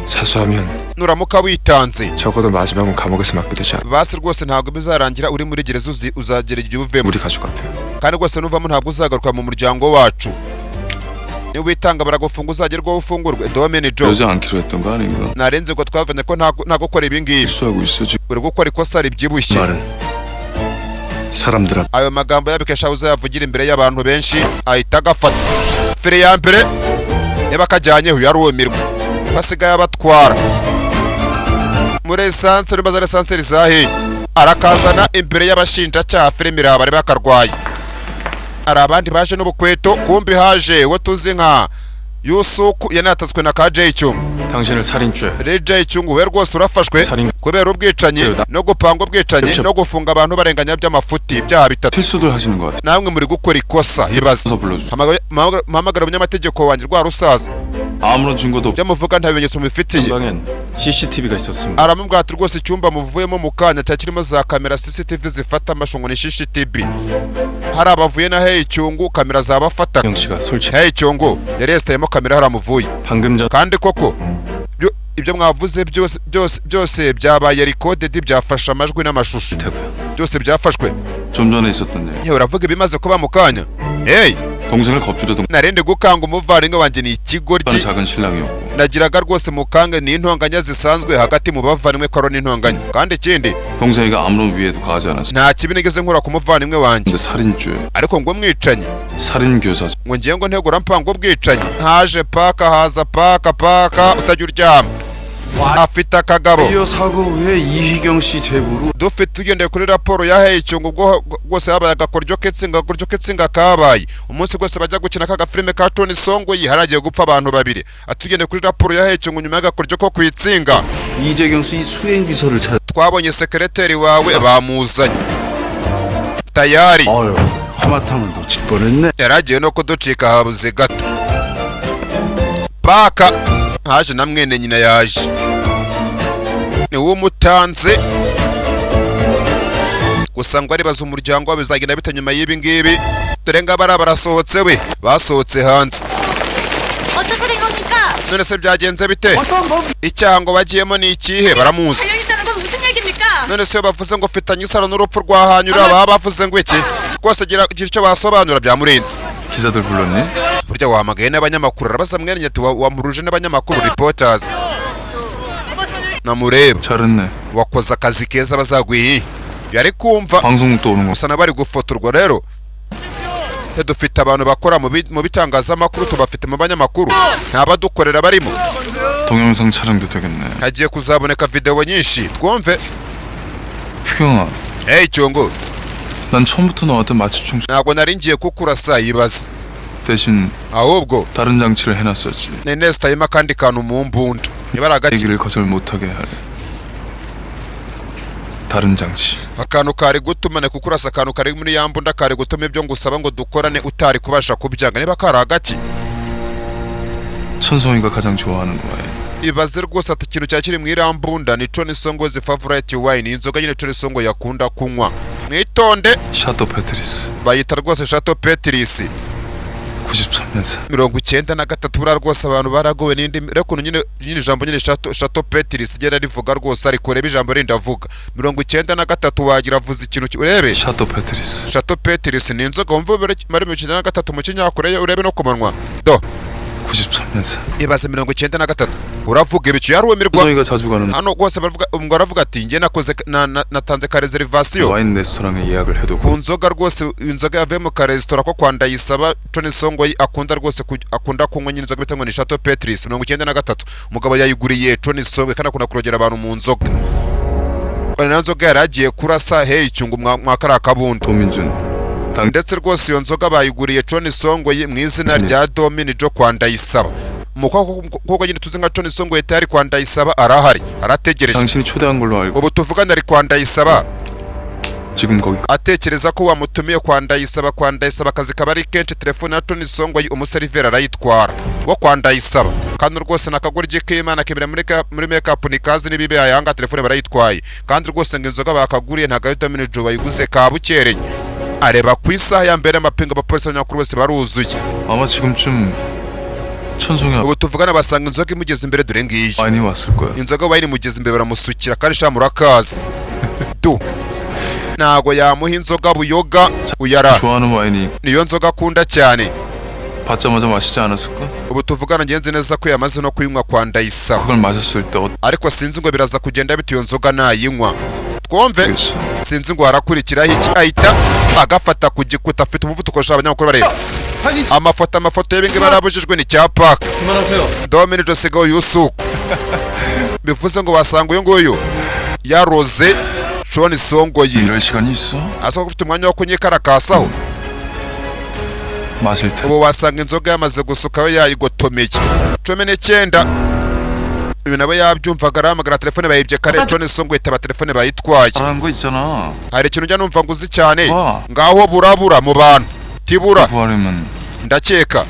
사수하면 Nuramuka witanze, 적어도 마지막은 감옥에서 맞게 되지 않아. basi rwose ntabwo bizarangira uri muri gereza, uzagera igihe uvemo. 우리 가족 앞에. Kandi rwose nuvamo ntabwo uzagaruka mu muryango wacu. Niba witanga baragufunga, uzagerwaho ufungurwe. Domini Jo. 그러지 않기로 했던 거 아닌가? Narenze ngo twavanye ko nta gukora ibi ngibi. 실수하고 있어 지금. Uri gukora ikosa ribyibushye. 말은 사람들 앞 Ayo magambo yabikesha uzayavugira imbere y'abantu benshi. Ahita agafata feri ya mbere, niba akajyanyeho yarumirwa ko asigaye abatwara muri esanse, nimba za esanse zahiye, arakazana imbere y'abashinjacyaha. Filime iraba bari bakarwaye, hari abandi baje n'ubukweto. Kumbi haje uwo tuzi nka Yusuku, yanatatswe na ka Jay Cyungu. 당신을 살인죄, Jay Cyungu, we rwose urafashwe 살인 kubera ubwicanyi no gupanga ubwicanyi no gufunga abantu barenganya by'amafuti, ibyaha bitatu. 실수들 하시는 것 같아. Namwe muri gukora ikosa, ibaze. 서 불러주세요. Mpamagara umunyamategeko wanjye rwa rusaza. 아무런 증거도 없. Ibyo muvuga nta bimenyetso mubifitiye. 방엔 CCTV가 있었습니다. Aramubwira ati rwose icyumba muvuyemo mu kanya cyari kirimo za kamera CCTV zifata amashusho, ngo ni CCTV. Hari abavuye na Hey Cyungu, kamera zabafataga. 영 씨가 솔직 Hey Cyungu yari yesitayemo kamera haramuvuye. 방금 전 Kandi koko ibyo mwavuze byose byose byose byabaye recorded, byafashe amajwi n'amashusho. 되고요. Byose byafashwe. 좀 전에 있었던 일. Yewe, uravuga ibimaze kuba mu kanya? Hey. 동생을 겁주려던 Narende gukanga umuvandimwe wanjye, ni ikigoryi. 건 작은 신랑이었고 Nagiraga rwose mukange, ni intonganya zisanzwe hagati mu bavandimwe, ko ari n'intonganya. Kandi ikindi, 동생이가 아무런 위해도 가하지 않았어. nta kibi nigeze nkora ku muvandimwe wanjye. 근데 살인죄, Ariko ngo mwicanyi, 살인교사 ngo ngiye ngo ntegura mpanga ubwicanyi. Haje paka, haza paka, paka utajya uryama afite akagabo. 이어 사고 후에 이희경 씨 제보로 Dufite, tugendeye kuri raporo ya Heyicyungu, ubwo rwose habaye agakoryo k'itsinga, agakoryo k'itsinga kabaye umunsi rwose bajya gukina ka gafilime ka Tony Songoyi, haragiye gupfa abantu babiri. Atugendeye kuri raporo ya Heyicyungu, nyuma y'agakoryo ko ku itsinga, 이재경 씨 수행 기소를 찾. Twabonye sekereteri wawe bamuzanye tayari. 어휴, 하마터면 놓칠 뻔했네. Yaragiye no kuducika, habuze gato. Paka haje na mwene nyina, yaje niwe umutanze gusa ngo aribaza umuryango we bizagenda bite nyuma y'ibi ngibi. Dore ngaba ari barasohotse, we basohotse hanze. 어떻게 된 겁니까? None se byagenze bite? Icyaha ngo bagiyemo ni ikihe? Baramuzi. 관련 있다는 건 무슨 얘기입니까? None se iyo bavuze ngo ufitanye isano n'urupfu rwa Hanyura, baba bavuze ngo iki? Rwose gira icyo basobanura, byamurenze. 기자들 불렀니? Burya wahamagaye n'abanyamakuru? Arabaza mwene ati wamuruje n'abanyamakuru, reporters namureba. 잘했네. Wakoze akazi keza, bazaguye yari kumva. 방송국 또 오는 거. Gusa bari gufotorwa rero. Twe dufite abantu bakora mu bitangazamakuru, tubafite mu banyamakuru, nta badukorera barimo. 동영상 촬영도 되겠네. Hagiye kuzaboneka videwo nyinshi, twumve. 휘경아, Hey Cyungu. 난 처음부터 너한테 마취총 Ntabwo nari ngiye kukurasa, yibaza. 대신 Ahubwo 다른 장치를 해놨었지. nesitayemo akandi kantu mu mbunda. Niba ari agaki? 얘기를 거절 못하게 할 다른 장치. Akantu kari gutuma ni kukurasa, akantu kari muri ya mbunda kari gutuma ibyo ngusaba ngo dukorane utari kubasha kubyanga, niba kari agaki? 천송이가 가장 좋아하는 와인. Ibaze rwose ati ikintu cya kiri mu irambunda ni Choni Songo's favorite wine, inzoga nyine Choni Songo yakunda kunywa. Mwitonde. 샤또 페트리스. Bayita rwose Chateau Petris. 93년산. 93. Buriya rwose abantu baragowe n'indi rero ukuntu nyine ijambo nyine Chateau Petris rigera rivuga rwose, ariko urebe ijambo rindi avuga 93 wagira avuze ikintu urebe. 샤또 페트리스. Chateau Petris ni inzoga wumva muri 93 mu kinyakoreya, urebe no ku munwa do. 93년산. Ibaze 93 uravuga ibicu yarumirwa. 천송이가 자주 가는 Hano rwose baravuga ngo aravuga ati njye nakoze natanze ka reservation 와인 레스토랑에 예약을 해두고 ku nzoga rwose, inzoga yavuye mu karesitora ko kwa Ndayisaba Tony Songoyi akunda rwose akunda kunywa nyine inzoga bita ngo ni Chateau Petris 93. Umugabo yayiguriye Tony Songoyi kandi akunda kurogera abantu mu nzoga. Nayo nzoga yari agiye kurasa hey icyungu mwa kariya kabunda. 도민준 당 Ndetse rwose iyo nzoga bayiguriye Tony Songoyi mu izina rya Domini Jo kwa Ndayisaba. Umukobwa nyine tuzi nka Tony Songoyi tayari kwa Ndayisaba arahari arategereje. 당신이 초대한 걸로 알고 Ubu tuvugana ari kwa Ndayisaba 지금 거기 atekereza ko wamutumiye kwa Ndayisaba. Kwa Ndayisaba akazi kaba ari kenshi, telefone ya Tony Songoyi umuseriveri arayitwara wo kwa Ndayisaba. Kandi rwose nakagoryi k'Imana kibera muri make-up nikazi n'ibibe ayanga, telefone barayitwaye. Kandi rwose ngo inzoga bakaguriye ntabwo ari Domini Joe bayiguze, kabukereye. Areba ku isaha ya mbere y'amapingu, abapolisi n'abanyamakuru bose baruzuye. 아마 지금쯤 천송이 Ubu tuvugana basanga inzoga imugeze imbere, dore ngiyi. 와인이 왔을 거야. Inzoga wayini imugeze imbere baramusukira, kandi sha murakazi du ntago yamuha inzoga buyoga uyara. 좋아하는 와인이 Niyo nzoga akunda cyane. 받자마자 마시지 않았을까? Ubu tuvugana ngenzi neza ko yamaze no kuyinywa kwa Ndayisaba. 그걸 마셨을 때 Ariko sinzi ngo biraza kugenda bite iyo nzoga nayinywa, twumve. 어떻겠어? Sinzi ngo harakurikiraho iki. Ahita agafata ku gikuta, afite umuvuduko sha. Abanyamakuru bareba amafoto, amafoto y'ibingibi barabujijwe ni cya paka. 그만하세요. Domini Josigo Yusuku bivuze ngo wasanga uyu nguyu yaroze Choni Songoyi. 이럴 시간이 있어? Asa ufite umwanya wo kunyikarakasaho. 마실 테. Ubu wasanga inzoga yamaze gusuka we yayigotomeye. 19, uyu nawe yabyumvaga arahamagara, telefone bayibye kare. Choni Songoyi itaba telefone bayitwaye. 잘하는 거 있잖아. Hari ikintu njya numva ngo uzi cyane. 와. Ngaho burabura mu bantu tibura. 구하려면 Ndakeka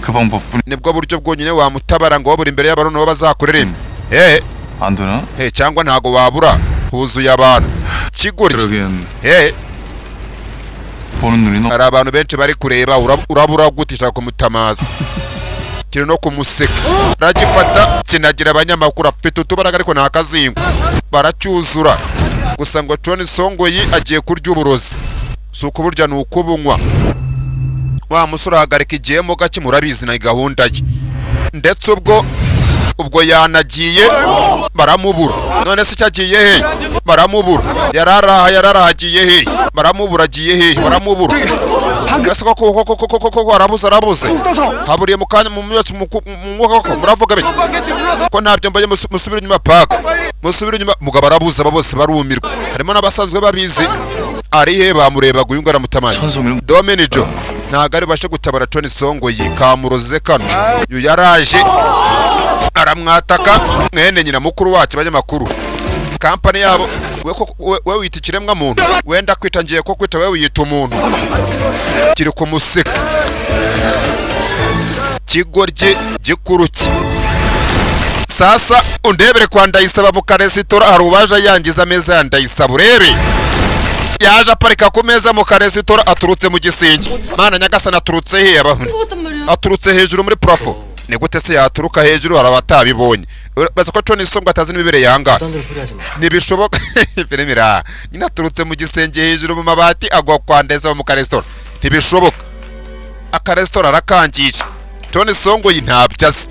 그 방법뿐 nibwo buryo bwonyine wamutabara ngo wabura imbere y'abantu nabo bazakurere eh 안 되나? He cyangwa ntago wabura huzuye abantu kigoryi. 그러기엔 He 보는 눈이 너무 hari abantu benshi bari kureba, urabura gute? Ishaka kumutamaza kiri no kumuseka, aragifata kinagira abanyamakuru, afite utubaraga ariko nta kazingo, baracyuzura gusa ngo Tony Songoyi agiye kurya uburozi, si ukuburya ni ukubunywa. Wa musore ahagarika igihemo gake, murabizi na gahunda ye, ndetse ubwo yanagiye baramubura. None se icyo agiye he? Baramubura, yararaha yararaha, agiye he? Baramubura, agiye he? Baramubura. Ese koko koko koko koko arabuze, arabuze, haburiye mu kanya mu myotsi mu mwuka koko. Muravuga bite ko ntabyo mbonye? Musubire inyuma paka, musubire inyuma. Mugabo arabuze, aba bose barumirwa, harimo n'abasanzwe babizi. Ari he? Bamurebaga uyu nguyu aramutamaye. 천송이를 Dominijo ntabwo ari bubashe gutabara Tony Songoyi, kamuroze kano. Uyu yaraje aramwataka mwene nyina mukuru wacu. Abanyamakuru kampani yabo we wita ikiremwa muntu, wenda kwita ngiye ko kwita we wiyita umuntu, kiri kumuseka kigoryi gikuru cye. Sasa undebere kwa Ndayisaba mu karesitora, hari uwaje yangiza ameza ya Ndayisaba. Urebe yaje aparika ku meza mu karesitora, aturutse mu gisenge. Mana nyagasani, aturutse he? Abahungu 죽었단 말이야. Aturutse hejuru muri plafond. Ni gute se yaturuka hejuru? Hari abatabibonye baza ko Tony Songo atazi n'imibereye ahangaha. 말도 안 되는 소리 하지 마. Ntibishoboka, filime iraha nyine, aturutse mu gisenge hejuru mu mabati agwa kwa Ndayisaba mu karesitora, ntibishoboka. Akaresitora arakangije, Tony Songo ntabyo azi.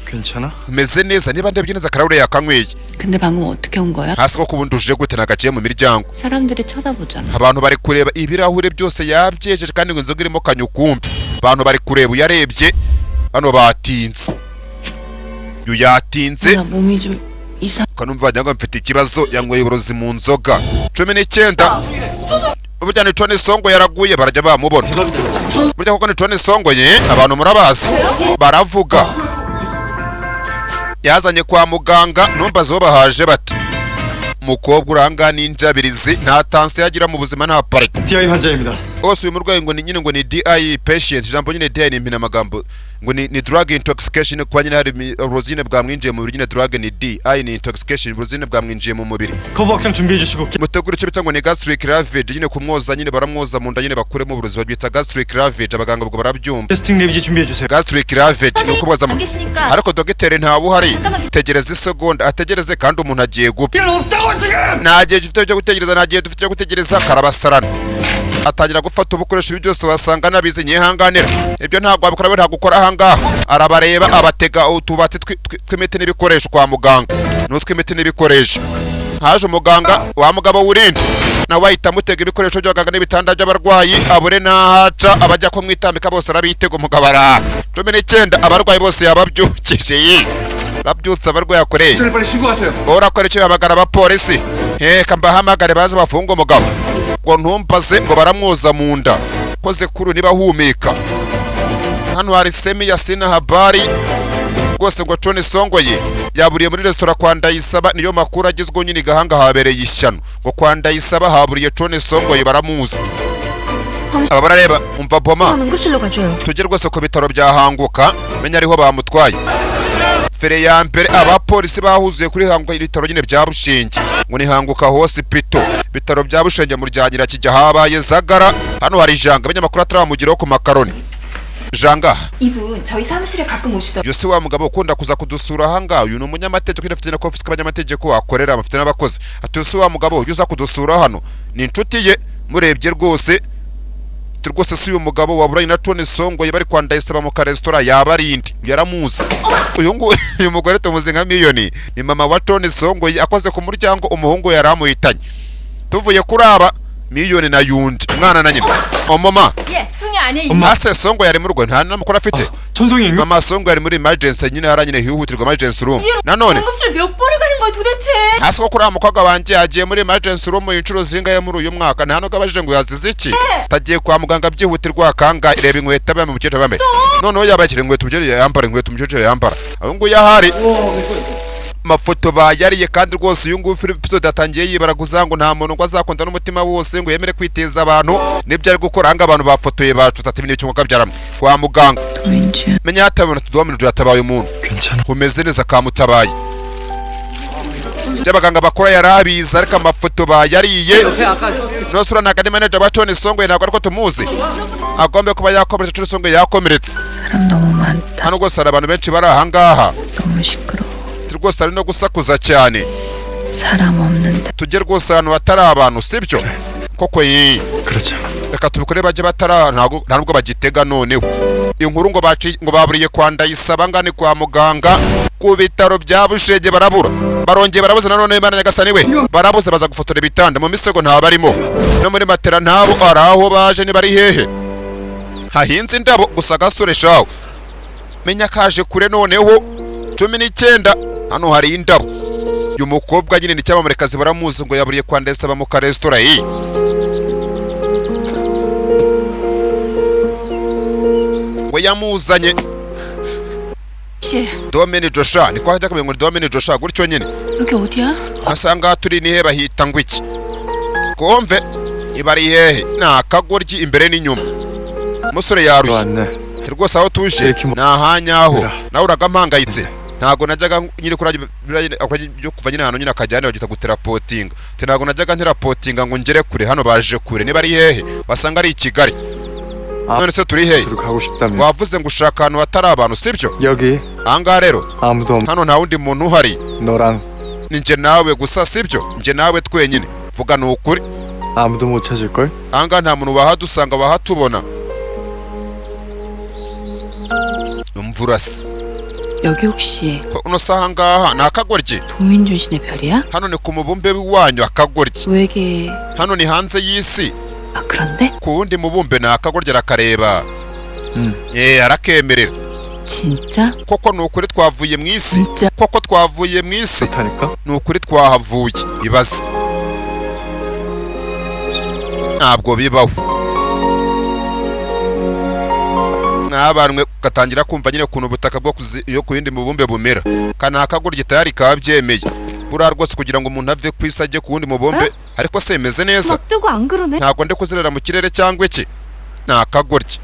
괜찮아? Meze neza niba ndebye neza akarahure yakanyweye. 근데 방금 어떻게 온 거야? Hasi ko kubundi uje gute nagaciye mu miryango? 사람들이 쳐다보잖아. Abantu bari kureba, ibirahure byose yabyejeje kandi ngo inzoga irimo kanyukumbi, abantu bari kureba. Uyarebye hano batinze, uyu yatinze. 나 몸이 좀 이상. Ukanumva wagira ngo mfite ikibazo, yanyweye uburozi mu nzoga. 19, burya ni Tony Songo yaraguye, barajya bamubona. Burya koko ni Tony Songo ye, abantu murabazi baravuga. Yazanye kwa muganga, numbaze bahaje bati umukobwa uranga n'injabirizi, nta tension agira mu buzima, nta parike. DI 환자입니다. Bose uyu murwayi ngo ni nyine, ngo ni DI patient. Ijambo nyine DI ni impinamagambo, ngo ni drug intoxication, kuba nyine hari uburozi bwamwinjiye mu mubiri nyine. Drug ni D, I ni intoxication, uburozi bwamwinjiye mu mubiri. 커버 확장 준비해 주시고 Mutegure icyo bita ngo ni gastric lavage nyine, kumwoza nyine, baramwoza mu nda nyine, bakuremo uburozi, babyita gastric lavage, abaganga ubwo barabyumva. Gastric lavage 준비해 주세요. Gastric lavage ni ukuboza mu 안 계시니까 ariko dogiteri ntawe uhari. Tegereza isegonda, ategereze, kandi umuntu agiye gupfa. 필요 없다고 지금! Nta gihe dufite cyo gutegereza, nta gihe dufite cyo gutegereza. Karabasarana, atangira gufata ubukoresho. Ibi byose wasanga nabizi, nyihanganira, ibyo ntabwo wabikora, we ntabwo ukora ahangaha. Arabareba, abatega utubati tw'imiti n'ibikoresho kwa muganga, n'utw'imiti n'ibikoresho. Haje umuganga wa mugabo wurinde, nawe ahita amutega ibikoresho by'abaganga n'ibitanda by'abarwayi, abure n'ahaca. Abajya kumwitambika bose arabitega. Umugabo araha 19, abarwayi bose yababyukije, ye arabyutse abarwayi akoreye. 빨리 신고하세요. Urakora icyo? Yahamagara abapolisi, heka mbahamagare baze bafunge umugabo. Ngo ntumbaze ngo baramwoza mu nda, koze kuru niba ahumeka. Hano hari semi ya sina habari rwose, ngo Cone Songoye yaburiye muri resitora kwa Ndayisaba. Niyo makuru agezweho nyine. Gahanga habereye ishyano, ngo kwa Ndayisaba haburiye Cone Songoye, baramuzi aba barareba. Umva boma. 응급실로 가줘요. Tujye rwose ku bitaro bya Hanguka, menya ariho bamutwaye. Fere ya mbere, abapolisi bahuzuye kuri Hanguka, ibitaro nyine bya Bushinge, ngo ni Hanguka Hospital, bitaro bya Bushenge mu rya kijya habaye zagara. Hano hari janga, abanyamakuru ataramugeraho ku makaroni janga. 이분 저희 사무실에 가끔 오시더. Uyu si wa mugabo ukunda kuza kudusura ahangaha? Uyu ni umunyamategeko nyine, afite na ofisi k'abanyamategeko akorera, afite n'abakozi. Ati uyu si wa mugabo ujya uza kudusura hano? Ni inshuti ye, murebye rwose. Ati rwose si uyu mugabo waburanye na Tony Songoye bari kwa Ndayisaba mu karesitora? Yaba ari indi yaramuzi. Uyu nguyu, uyu mugore tumuzi nka Miliyoni, ni mama wa Tony Songoye. Akoze ku muryango, umuhungu yari amuhitanye. Tuvuye kuri aba Miliyoni na yundi umwana na nyina omama. 예, 승희 아내 Hase Songo yari mu rugo, nta n'amakuru afite. 천송이 Mama Songo yari muri emergency nyine, hara nyine hihutirwa, emergency room nanone. 응급실 몇 번을 가는 거야 도대체? Hasi ko kuri wa mukobwa wanjye yagiye muri emergency room inshuro zingahe muri uyu mwaka? Nta nubwo abajije ngo yazize iki, tagiye kwa muganga byihutirwa kanga. Reba inkweto bambaye umukecuru bambaye, noneho yabakira inkweto umukecuru yambara, inkweto umukecuru yambara. Aho nguyu ahari mafoto bayariye. Kandi rwose uyu nguyu film episode yatangiye yibaraguza ngo nta muntu ngo azakunda n'umutima wose ngo yemere kwiteza abantu nibyo ari gukora. Ahanga abantu bafotoye bacu ati ibintu cy'umwuka byaramwe kwa muganga. 도민주 Menya hatabona tuduhamije, yatabaye umuntu. 괜찮아. Umeze neza, kamutabaye. Ibyo abaganga bakora yarabizi, ariko amafoto bayariye. Nose uriya ntabwo ari manager wa Tony Songoye? Ntabwo ariko tumuzi, agomba kuba yakomeretse. Tony Songoye yakomeretse. 사람 너무 많다. Hano rwose hari abantu benshi bari ahangaha. 너무 시끄러워. Rwose hari no gusakuza cyane. 사람 없는데. Tujye rwose ahantu hatari abantu, sibyo koko ye? 그렇죠. Reka tubikore, bajye batara, ntabwo nta nubwo bagitega. Noneho inkuru ngo baci ngo baburiye kwa Ndayisaba ngane kwa muganga ku bitaro bya Bushege, barabura, barongeye barabuze nanone. Imana nyagasani we, barabuze. Baza gufotora ibitanda, mu misego ntabarimo, no muri matera ntabo. Ari aho baje niba ari hehe hahinze indabo gusa. Gasore shawe, menya kaje kure noneho. 19, hano hari indabo. Uyu mukobwa nyine ni cyamamarekazi, baramuzi, ngo yaburiye kwa Ndayisaba mu karesitora iyi ngo yamuzanye. 씨 Domini Josha, niko hajya kumenya ngo ni Domini Josha gutyo nyine. 여기 어디야? Asanga turi nihe? Bahita ngo iki? Kumve iba ari hehe? Ni akagoryi imbere n'inyuma, umusore yarushye. 왔네. Ati rwose aho tuje ni ahanyaho, nawe uraga mpangayitse. Ntabwo najyaga nyine kuri byo kuva nyine ahantu nyine akajya hano bagita guterapotinga. Ati ntabwo najyaga nterapotinga ngo ngere kure hano, baje kure. Niba ari hehe? Wasanga ari i Kigali. None se turi hehe? 으로 가고 싶다며. Wavuze ngo ushaka ahantu hatari abantu, sibyo? 여기 Ahangaha rero 아무도 없. hano nta wundi muntu uhari. 너랑 Ni njye nawe gusa, sibyo? Njye nawe twenyine, vuga ni ukuri. 아무도 못 찾을 걸? Ahangaha nta muntu wahadusanga, wahatubona. Imvura se? 여기 혹시 Ko uno se ahangaha ni akagoryi? 도민준 씨네 별이야? Hano ni ku mubumbe w'iwanyu, akagoryi? 외계 Hano ni hanze y'isi. 아 그런데? Ku wundi mubumbe, ni akagoryi, arakareba. 응. Eh, arakemerera. 진짜? Koko ni ukuri twavuye mu isi? 진짜? Koko twavuye mu isi? 그렇다니까? Ni ukuri twahavuye? Ibaze, ntabwo bibaho. Mwabanwe ugatangira kumva nyine ukuntu ubutaka bwo iyo ku yindi mubumbe bumera. Kanaka gurya tayari kabyemeye. Buriya rwose kugira ngo umuntu ave ku isi ajye ku wundi mubumbe, ariko se meze neza. 막 뜨고 안 그러네. Ntabwo ndi kuzerera mu kirere cyangwa iki. Ni akagoryi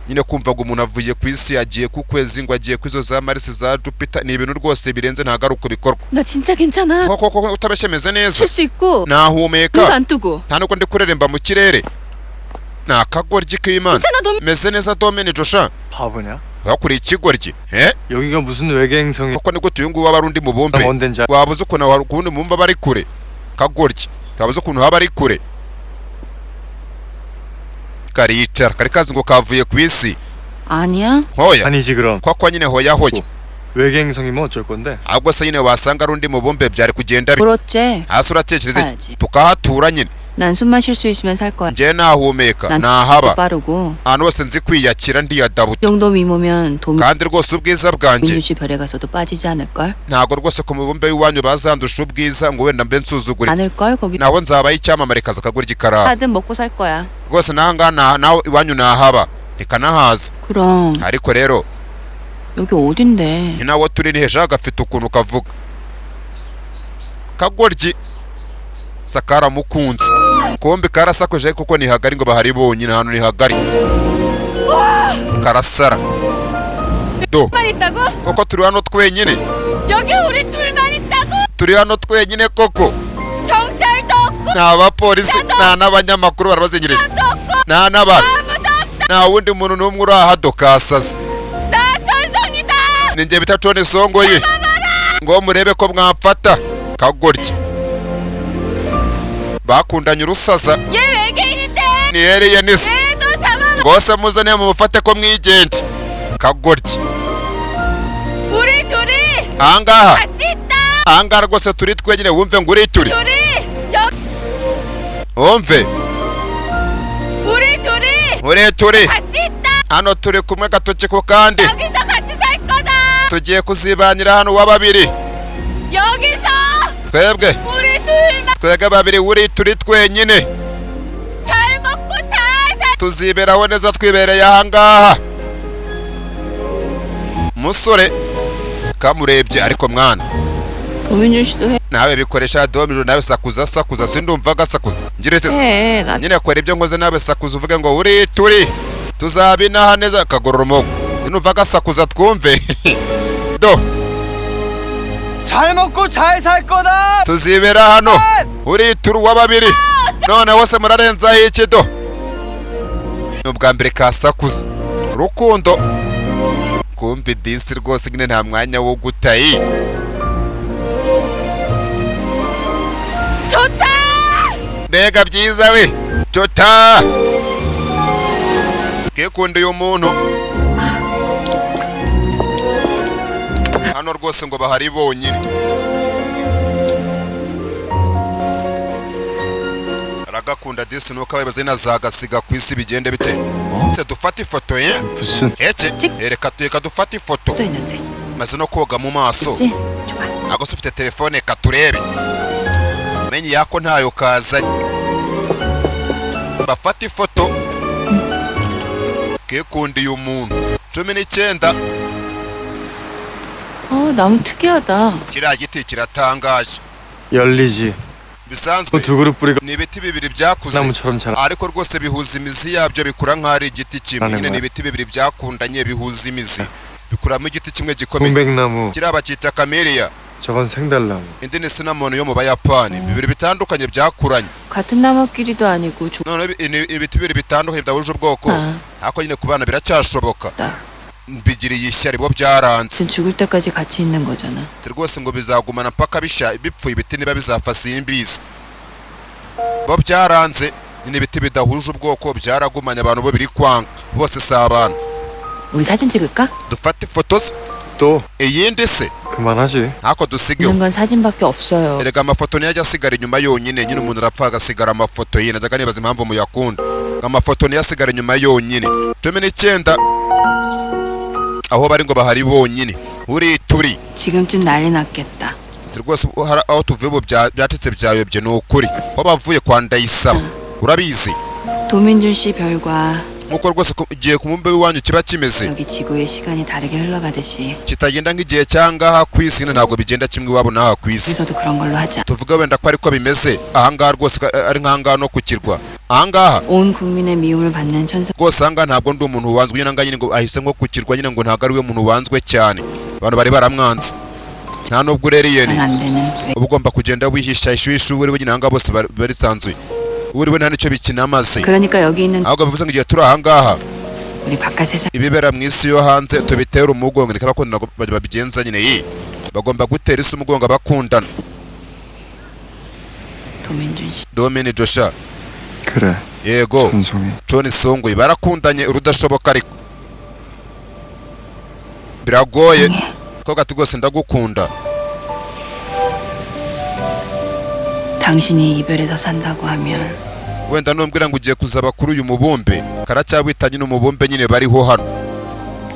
nyine kumva ngo umuntu avuye ku isi agiye ku kwezi, ngo agiye ku izo za Marisi, za Jupiter, ni ibintu rwose birenze, ntabwo ari uko bikorwa. 나 진짜 괜찮아. Koko koko utabeshye meze neza. 쉴 수 있고 Nahumeka. 눈도 안 뜨고. Nta nubwo ndi kureremba mu kirere. Ni akagoryi k'Imana. 괜찮아 너. Meze neza Domini Josha. 바보냐? Wakuriye ikigoryi eh. 여기가 무슨 외계 행성이 Koko ni gute uyu nguyu waba ari undi mubumbe? 뭔덴지 Waba uzi ukuntu ku wundi mubumbe aba ari kure? Kagoryi, waba uzi ukuntu haba ari kure? Karicara kari kazi ngo kavuye ku isi. 아니야. Hoya. 아니지 그럼. Koko nyine hoya hoya. 외계 행성이면 어쩔 건데? Ahubwo se nyine wasanga ari undi mubumbe byari kugenda bite? 뭘 어째? Hasi uratekereza iki? 가야지. Tukahatura nyine. 난 숨 마실 수 있으면 살 거야. Njyewe nahumeka 난 nahaba. 빠르고 Ahantu hose nzi kwiyakira ndiyadabuta. 이 정도 미모면 Kandi rwose ubwiza bwanjye 도민주 씨 별에 가서도 빠지지 않을걸? ntabwo rwose ku mubumbe w'iwanyu bazandusha ubwiza ngo wenda mbe nsuzuguritse. 않을걸 거기 Naho nzabaye icyamamare kaza akagurya ikarara. 하든 먹고 살 거야. Rwose n'ahangaha naho iwanyu nahaba ntikanahaza. 그럼 Ariko rero 여기 어딘데? ni nawo turi ni hejuru gafite ukuntu kavuga kagoryi sakaramukunze kombi karasakuje kuko ni hagari ngo bahari bonyine ahantu ni hagari karasara do. 만 있다고? Koko turi hano twenyine. 여기 우리 둘만 있다고? Turi hano twenyine koko. 경찰도 없고 Nta bapolisi nta n'abanyamakuru barabazengereje, nta n'abantu, 아무도 없다. nta wundi muntu n'umwe uri aha dokasaze. 나 전성이다. Ni njye bita Tony Songoye ngo murebe ko mwamfata. Kagoryi bakundanye urusaza. 얘 외계인인데 Ni alien se. 얘도 잡아. Rwose muzane mumufate ko mwigenje. Kagoryi. 우리 둘이 Ahangaha 같이 있다. ahangaha rwose turi twenyine wumve ngo uri turi 둘이 여 wumve 우리 둘이 uri turi 같이 있다. hano turi kumwe agatoki ku kandi. 여기서 같이 살 거다. Tugiye kuzibanira hano wa babiri. 여기서 Twebwe 우리 둘만 twebwe babiri uri turi twenyine 잘 먹고 잘 살. tuziberaho neza twibereye ahangaha. Musore kamurebye ariko mwana 도민준 씨도 해. nawe bikoresha domino nawe sakuza sakuza sindumva gasakuza ngire te 해. 나 nyine kora ibyo nkoze nawe sakuza uvuge ngo uri turi tuzabinaha neza kagorora umugo sinumva gasakuza twumve do. 잘 먹고 잘 살 거다. Tuzibera hano uri turi uwa babiri none wose murarenzaho iki do? Ni ubwa mbere kasakuza rukundo kumbi disi rwose nyine nta mwanya wo gutayi. 좋다. Mbega byiza we tota kikundiye umuntu hano rwose ngo bahari bonyine. Aragakunda disi nuko abayobozi nazagasiga ku isi bigende bite se dufate ifoto ye 무슨 eke reka reka dufate ifoto. 또 있는데. Maze no koga mu maso. 있지? 좋아. Ntabwo se ufite telefone katurebe menye yako ntayo kazanye bafata ifoto kikundiye umuntu 19. 어 나무 특이하다. Kiriya giti kiratangaje. 열리지. Bisanzwe 두 그릇 뿌리가 ni ibiti bibiri byakuze 나무처럼 자라. ariko rwose bihuza imizi yabyo bikura nk'aho ari igiti kimwe nyine. Ni ibiti bibiri byakundanye bihuza imizi bikuramo igiti kimwe gikomeye. 동백나무. Kiriya bacyita kameliya. 저건 생달나무. Indi ni cinnamon yo mu Bayapani. Bibiri bitandukanye byakuranye. 같은 나무끼리도 아니고 조. Noneho ibiti bibiri bitandukanye bidahuje ubwoko 아, ariko nyine ku bana biracyashoboka. 나 Mbigiriye ishyari bo byaranze. 죽을 때까지 같이 있는 거잖아. Ati rwose ngo bizagumana mpaka bisha bipfuye ibiti niba bizapfa simbizi bo byaranze nyine ibiti bidahuje ubwoko byaragumanye abantu bo biri kwanga bose si abantu. 우리 사진 찍을까? Dufate ifoto se 또 iyindi se 그만하지. ntako dusigeho. 있는 건 사진밖에 없어요. Erega amafoto niyo ajya asigara inyuma yonyine nyine umuntu arapfa agasigara amafoto ye. Najyaga nibaza impamvu muyakunda. Amafoto niyo asigara inyuma yonyine. 19 aho bari ngo bahari bonyine uri turi. 지금쯤 난리 났겠다. Ati rwose ubu aho tuvuye ubu byacitse byayobye ni ukuri aho bavuye kwa Ndayisaba urabizi. 도민준 씨 별과 Nk'uko rwose igihe ku mubumbe w'iwanyu kiba kimeze, 여기 지구의 시간이 다르게 흘러가듯이 kitagenda nk'igihe cyangaha ku isi nyine, ntabwo bigenda kimwe iwabo n'aha ku isi. 에서도 그런 걸로 하자. Tuvuga wenda ko ariko bimeze ahangaha rwose, ko ari nk'ahangaha no ku kirwa ahangaha. 온 국민의 미움을 받는 천성 Rwose ahangaha ntabwo ndi umuntu wanzwe nyine, ahangaha nyine ngo ahise nko ku kirwa nyine, ngo ntabwo ari we muntu wanzwe cyane, abantu bari baramwanze, nta nubwo ureriyeni 안 되는 uba ugomba kugenda wihisha ishuhishu uri we nyine. Ahangaha bose barisanzuye, uri we nta nicyo bikinamaze. 그러니까 여기 있는 Ahubwo bivuze ngo igihe turi ahangaha, 우리 바깥 세상 ibibera mu isi yo hanze tubitera umugongo. Niko abakundana babigenza nyine, yi bagomba gutera isi umugongo abakundana. 도민준 씨 Domini Josha. 그래. Yego. 천송이. John Songoyi barakundanye urudashoboka, ariko biragoye ko ati rwose ndagukunda. 당신이 이별해서 산다고 하면 Wenda numbwira ngo ugiye kuzaba kuri uyu mubumbe, karacyawita nyine umubumbe nyine bariho hano,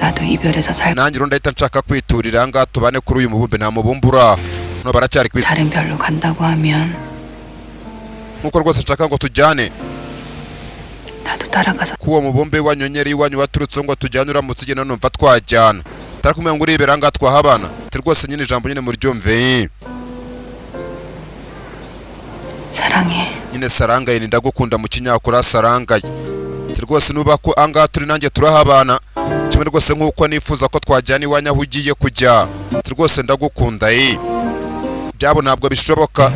나도 이별해서 살 nanjye rero ndahita nshaka kwiturira ahangaha tubane kuri uyu mubumbe. Nta mubumbe uri aho no baracyari ku isi. 다른 별로 간다고 하면 Nkuko rwose nshaka ngo tujyane 나도 따라가서 k'uwo mubumbe wanyu nyeri iwanyu waturutseho, ngo tujyane, uramutse ugenda numva twajyana, tarakumenya ngo urebera ahangaha twahabana. Ati rwose nyine ijambo nyine muryumve. 사랑해. Nyine sarangaye ni ndagukunda mu kinyakura sarangaye. Ati rwose nuba ko ahangaha turi nanjye turahabana kimwe rwose nk'uko nifuza ko twajyana iwanyu aho ugiye kujya. Ati rwose ndagukunda. Byabo ntabwo bishoboka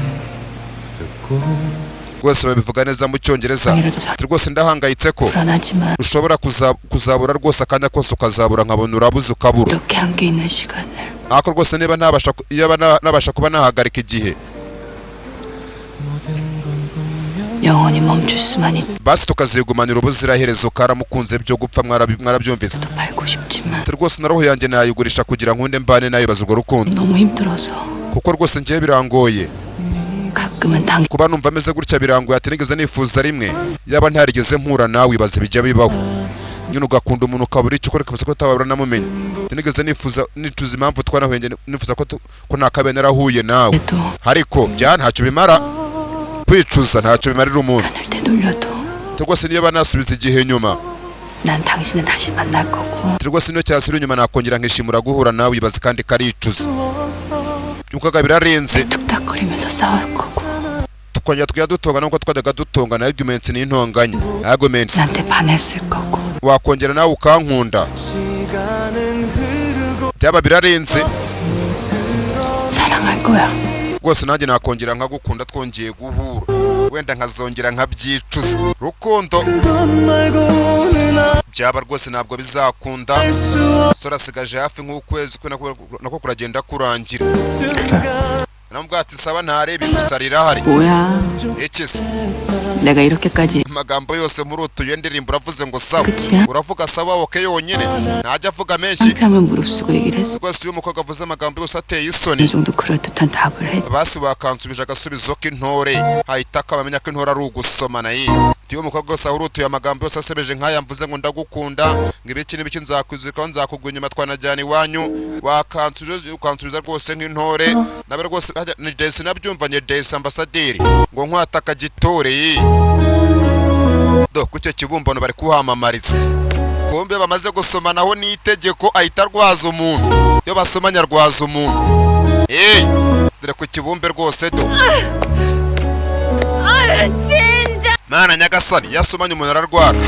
rwose, babivuga neza mu cyongereza. 이라도 살 Ati rwose ndahangayitse ko 불안하지만 ushobora kuzabura rwose akanya kose ukazabura, nkabona urabuze ukabura. 이렇게 함께 있는 시간을 Ariko rwose niba ntabasha iyaba nabasha kuba nahagarika igihe, 영원히 멈출 수만 있도 basi tukazigumanira ubuziraherezo. Karamukunze byo gupfa, mwarabyumvise. 팔고 싶지만 Ati rwose na roho yanjye nayigurisha kugira nkunde mbane nayo, baza urwo rukundo. 너무 힘들어서 Kuko rwose ngewe birangoye 가끔은 당 kuba numva ameze gutya, birangoye. Ati nigeze nifuza rimwe yaba ntarigeze mpura nawe. Ibaze bijya bibaho nyine ugakunda umuntu ukabura icyo ukora, ukavuze ko utababura namumenye. Ati nigeze nifuza, nicuza impamvu twanahuye, njye nifuza ko ko ntakabaye narahuye nawe, 도 ariko bya ntacyo bimara, kwicuza ntacyo bimarira umuntu. 시간을 되돌려도 Ati rwose niyo banasubiza igihe nyuma, 난 당신을 다시 만날 거고 ati rwose niyo cyasubira inyuma nakongera nkishimura guhura nawe. Ibaze kandi karicuza, byukaga birarenze. 툭탁거리면서 싸울 거고 Tukongera tukajya dutongana nkuko twajyaga dutongana, arguments ni intonganya, arguments. 나한테 반했을 거고 Wakongera nawe ukankunda, byaba birarenze. 사랑할 거야. Rwose nanjye nakongera nkagukunda twongeye guhura, wenda nkazongera nkabyicuza rukundo byaba rwose ntabwo bizakunda. Sora asigaje hafi nk'ukwezi kwe nako kuragenda kurangira. Namubwira ati saba ntarebe gusa rirahari. 뭐야? Iki se? 내가 이렇게까지 Amagambo yose muri utuye ndirimbo uravuze ngo sawa. 끝이야? Uravuga sawa okay yonyine, ntajya avuga menshi. 창피함을 무릅쓰고 얘기를 했어. Rwose iyo umukobwa avuze amagambo yose ateye 어느 isoni, 정도 그럴듯한 답을 해. basi bakansubije agasubizo k'intore, hahita akabamenya ko intore ari ugusomana. Yi iyo umukobwa wese ahurutuye amagambo yose asebeje nk'aya mvuze ngo ndagukunda, ngo ibiki n'ibiki, nzakwizirikaho, nzakugwa inyuma, twanajyana iwanyu, wakansubiza ukansubiza rwose nk'intore nabe rwose ni Jesse nabyumvanye Jesse ambasaderi ngo nkwataka gitore. Yi do ku icyo kibumbano bari kuhamamariza, kumbe bamaze gusomanaho n'itegeko ahita arwaza umuntu, iyo basomanye arwaza umuntu. Dore ku kibumbe rwose do. 아 진짜 Mana nyagasani, yasomanye umuntu ararwara,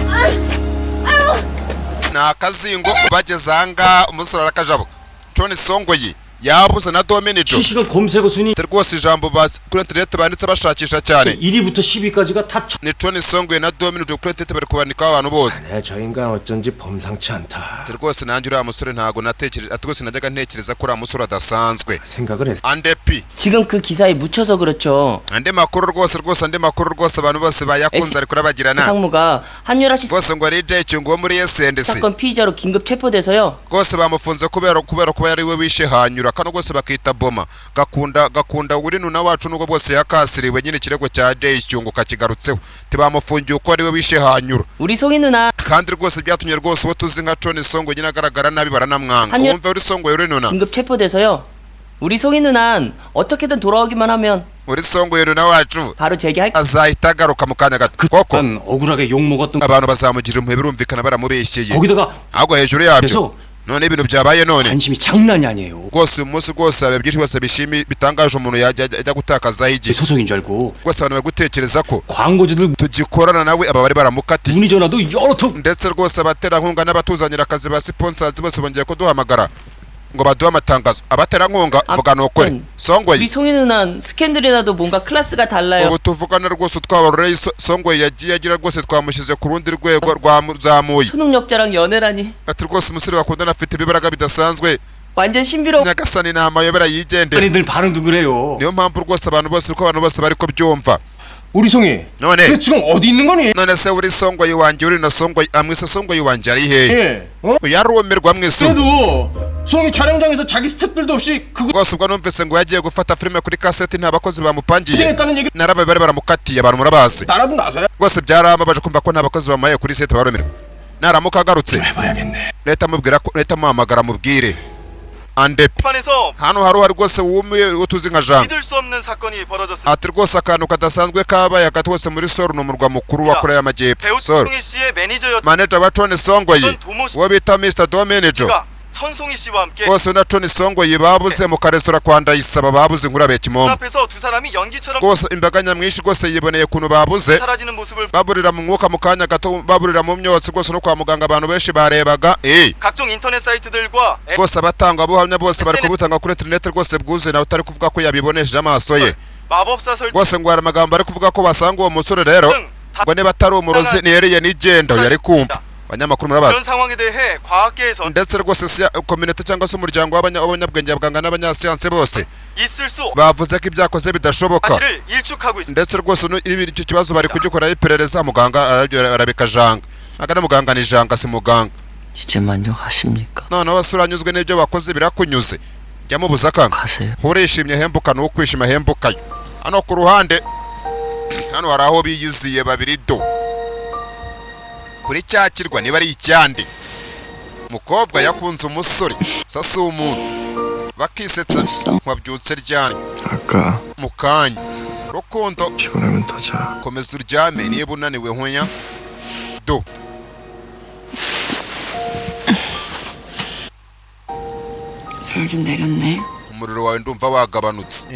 ni akazingo. Bageze ahangaha umusore arakajabuka, Tony Songoyi yabuze na Dominijo. 실시간 검색어 순위 Rwose ijambo kuri interineti banditse bashakisha cyane 1위부터 10위까지가 다 ni Tony Songoyi na Dominijo. Kuri interineti bari kubandikaho abantu bose. 네, 저 인간 어쩐지 범상치 않다 Ati rwose nanjye uriya musore ntabwo natekereje, ati rwose najyaga ntekereza ko uriya musore adasanzwe. 생각을 했어. Andepi 지금 그 기사에 묻혀서 그렇죠. Andi makuru rwose, rwose andi makuru rwose abantu bose bayakunze, ariko urabagirana. 상무가 한유라 씨 Rwose ngo ari Cyungu wo muri SNDC 사건 피의자로 긴급 체포돼서요. rwose bamufunze kubera kuba yari we wishe Hanyura. Kano rwose bakita Boma gakunda gakunda uri nuna wacu, nubwo bwose yakasiriwe nyine ikirego cya Jay Cyungu kakigarutseho, tibamufungiye uko ari we wishe Hanyura. 우리 송이 누나 Kandi rwose byatumye rwose uwo tuzi nka Tony Songo nyine agaragara nabi, baranamwanga. Hanyura- Wumve uri Songo uri nuna 긴급 체포돼서요. 우리 송이 누난 어떻게든 돌아오기만 하면 Uri Songoye nuna wacu 바로 재개할 azahita agaruka mu kanya gato koko. 난 억울하게 욕 먹었던 Abantu bazamugira impuhwe, birumvikana baramubeshyeye. 거기다가 Ahubwo hejuru yabyo 그래서 none ibintu byabaye none 관심이 장난이 아니에요. rwose uyu munsi rwose habe byinshi rwose bishimi bitangaje umuntu yajya ajya gutakazaho igihe. 소송인 줄 알고 Rwose abantu bari gutekereza ko 광고주들 tugikorana nawe, aba bari baramukatiye. 문의 전화도 여러 통 Ndetse rwose abaterankunga n'abatuzanira akazi ba sponsors bose bongeye kuduhamagara ngo baduhe amatangazo. Abaterankunga vuga ni ukuri Songoye. 우리 송이 누난 스캔들이라도 뭔가 클래스가 달라요. Ubu tuvugana rwose twabaroreye Songoye yagiye agira rwose twamushyize ku rundi rwego rwamuzamuye. 초능력자랑 연애라니 Ati rwose umusore bakundana afite ibibaraga bidasanzwe. 완전 신비로운 Nyagasani ni amayobera yigendera. 연예인들 반응도 그래요. Niyo mpamvu rwose abantu bose uko abantu bose bari kubyumva. 우리 송이 None 그 지금 어디 있는 거니? none se uri Songoye wanjye, uri na Songoye amwise Songoye wanjye ari hehe? 예. 어? Yarumirwa mwese. 그래도 송이 촬영장에서 자기 스태프들도 없이 그거 Rwose ubwo numvise ngo yagiye gufata filime kuri kaseti nta bakozi bamupangiye. 고생했다는 얘기 Narabaye bari baramukatiye abantu murabazi. 나라도 나서야 Rwose byarambabaje kumva ko nta bakozi bamuhaye kuri seti barumirwa. Naramuka agarutse 해봐야겠네. leta amubwira ko leta amuhamagara amubwire andepe. 판에서 Hano hari uhari rwose wumiye uwo tuzi nka Jean. 믿을 수 없는 사건이 벌어졌습니다. Ati rwose akantu kadasanzwe kabaye hagati hose muri Soro, ni umurwa mukuru wa Korea y'Amajyepfo. 배우 Soro 천송이 씨의 매니저였던 manager wa Tony Songoyi 도모 uwo bita Mr Dominijo 씨가 천송이 씨와 함께 rwose na Tony Songoyi babuze mu karesitora kwa Ndayisaba, babuze inkuru abeka imomo. 앞에서 두 사람이 연기처럼 Rwose imbaga nyamwinshi rwose yiboneye ukuntu babuze 사라지는 모습을 baburira mu mwuka mu kanya gato, baburira mu myotsi rwose no kwa muganga abantu benshi barebaga 각종 인터넷 사이트들과 Rwose abatangabuhamya bose bari kubutanga kuri interineti rwose bwuzuye, nawe utari kuvuga ko yabibonesheje amaso ye. 마법사 설정 Rwose ngo hari amagambo ari kuvuga ko basanga uwo musore rero 등 ngo niba atari umurozi ntiyariye n'igenda yari kumva abanyamakuru murabazi. 이런 상황에 대해 과학계에선 Ndetse rwose communauté cyangwa se umuryango w'abanyabwenge abaganga n'abanyasiyansi bose 있을 수 bavuze ko ibyakoze bidashoboka. 사실을 일축하고 있습니다. Ndetse rwose icyo kibazo bari kugikoraho iperereza. Muganga arabikajanga ntabwo muganga ni janga si muganga. 이제 만족하십니까? Noneho basura anyuzwe n'ibyo bakoze birakunyuze jya mubuza akanga 가세요. Urishimye hembuka ni ukwishima hembukayo. Hano ku ruhande hano hari aho biyiziye babiri do kuri cya kirwa niba ari icyande mukobwa yakunze umusore sasa umuntu bakisetsa wabyutse ryari? 아까 Mu kanya rukundo. 피곤하면 더 자. Komeza uryame niba unaniwe nkunya do. 별 좀 내렸네. Umuriro wawe ndumva wagabanutse.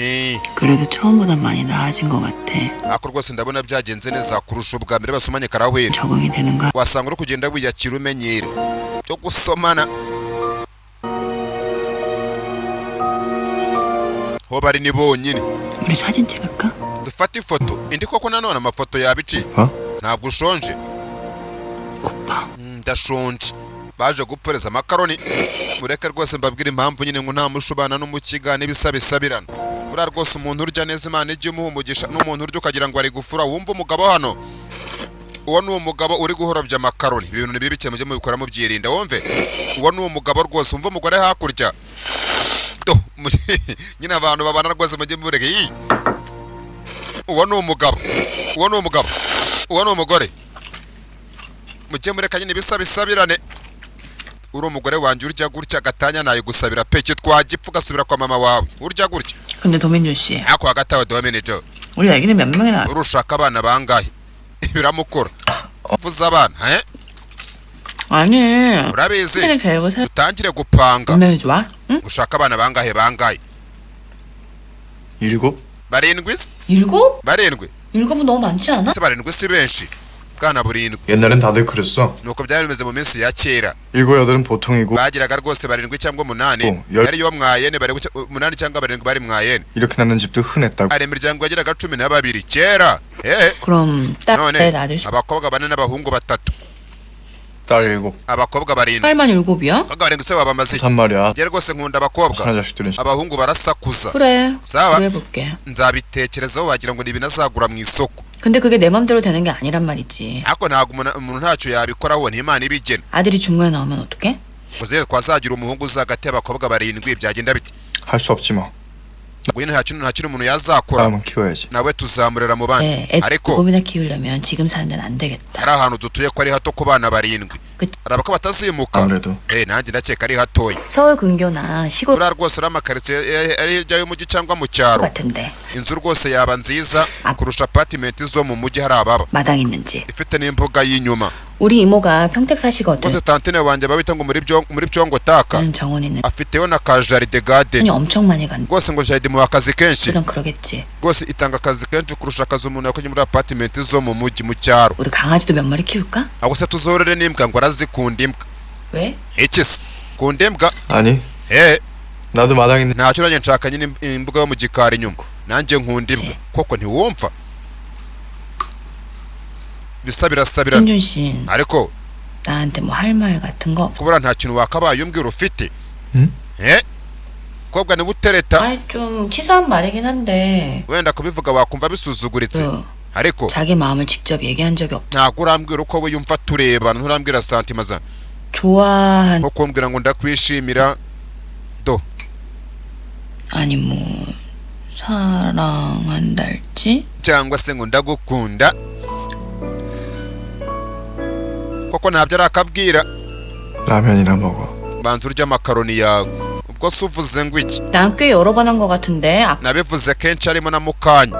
그래도 처음보다 많이 나아진 것 같아. Ariko rwose ndabona byagenze neza kurusha ubwa mbere basomanye karahwera. 적응이 되는가? Wasanga uri kugenda wiyakira umenyera cyo gusomana ho bari ni bonyine. 우리 사진 찍을까? Dufate ifoto indi koko nanone amafoto yabiciye. 어? Ntabwo ushonje? 고파. Ndashonje. Baje guporeza amakaroni. Mureke rwose mbabwire impamvu nyine ngo nta mushubana n'umukiga n'ibisabisabirana. Buriya rwose umuntu urya neza Imana ijya imuha umugisha, n'umuntu urya ukagira ngo ari gufura. Wumva umugabo hano, uwo ni umugabo uri guhorobya amakaroni. Ibi bintu ni bibi cyane, mujye mubikora mubyirinda. Wumve uwo ni umugabo rwose, wumva umugore hakurya. Do, nyine abantu babana rwose mujye mureke iyi. Uwo ni umugabo, uwo ni umugabo, uwo ni umugore. Mujye mureka nyine ibisabisabirane. Uri umugore wanjye urya gutya gatanya nayigusabira pe twagipfa ugasubira kwa mama wawe urya gutya. 근데 도민주 씨, Ariko hagati aho Dominijo, 우리 애기는 몇 명이나? urushaka abana bangahe? Biramukora uvuze abana eh? 아니, Urabizi 학생을 데리고 살 dutangire gupanga. 몇 명이 좋아? 응? Ushaka abana bangahe bangahe? 일곱? Barindwi se? 일곱? Barindwi. 일곱은 너무 많지 않아? Se barindwi si benshi bwana? Burindwi. 옛날엔 다들 그랬어. Nuko byari bimeze mu minsi ya kera. 일곱 여덟은 보통이고 Bagiraga rwose barindwi cyangwa umunani. Oh, yari- Yari yo mwayene bari umunani cyangwa barindwi bari mwayene. 이렇게 낳는 집도 흔했다고. Hari imiryango yagiraga 12 kera. 그럼 딸, None 넷, 아들, abakobwa bane n'abahungu batatu. 딸 일곱. Abakobwa barindwi. 딸만 일곱이야? Abakobwa barindwi se wabamaze iki? 산 말이야. Njye rwose nkunda abakobwa. 사는 자식들은 Abahungu barasakuza. 그래, Sawa. 구해볼게. Nzabitekerezaho wagira ngo ni ibinazagura mu isoko. 근데 그게 내 맘대로 되는 게 아니란 말이지. Ariko ntabwo umuntu ntacyo yabikoraho ni Imana ibigena. 아들이 중간에 나오면 어떡해? Muzehe twazagira umuhungu uza hagati y'abakobwa barindwi byagenda bite? 할 수 없지 뭐. Ubwo nyine nta kintu umuntu yazakora. 다음은 키워야지. Nawe tuzamurera mu bandi. 네, 애 Ariko 일곱이나 키우려면 지금 사는 데는 안 되겠다. hari ahantu dutuye ko ari hato ku bana barindwi. Araba ko batazimuka. 아무래도 Nanjye ndakeka ari hatoya. 서울 근교나 시골 Buriya rwose ari amakaritsiye ari hirya y'umujyi cyangwa mu cyaro, 같은데 inzu rwose yaba nziza kurusha apartment zo mu mujyi hari ababa, 마당 있는 집. ifite n'imbuga y'inyuma. 우리 이모가 평택 사시거든. Rwose tantine wanjye babita ngo muri byongo taka, 정원 있는 afiteyo na ka jardin garden. 돈이 엄청 많이 간다. Rwose ngo jardin imuha akazi kenshi. 그건 그러겠지. Rwose itanga akazi kenshi kurusha akazi umuntu yakoze muri apartment zo mu mujyi mu cyaro. 우리 강아지도 몇 마리 키울까? Ahubwo se tuzorore n'imbwa? Ngo arazikunda imbwa. 왜? Iki se kunda imbwa? 아니, 나도 마당 있는 Ntacyo, nanjye nshaka nyine imbuga yo mu gikari inyuma. Nanjye nkunda imbwa koko, ntiwumva bisa birasabirana. 현준 씨 Ariko 나한테 뭐 할 말 같은 거? kubura nta kintu wakabaye umbwira ufite? 응? Kobwa niba utereta. 아니 좀 치사한 말이긴 한데 Wenda kubivuga wakumva bisuzuguritse, ariko 자기 마음을 직접 얘기한 적이 없. Ntabwo urambwira uko wiyumva turebana, nturambwira sentiments za 좋아한 nko kumbwira ngo ndakwishimira do. 아니 뭐 사랑한달지? Cyangwa se ngo ndagukunda koko, ntabyo arakabwira. 라면이나 먹어. Banza urya amakaroni yawe. Ubwo se uvuze ngo iki? 난 꽤 여러 번 한 것 같은데 아, Nabivuze kenshi harimo na mukanya.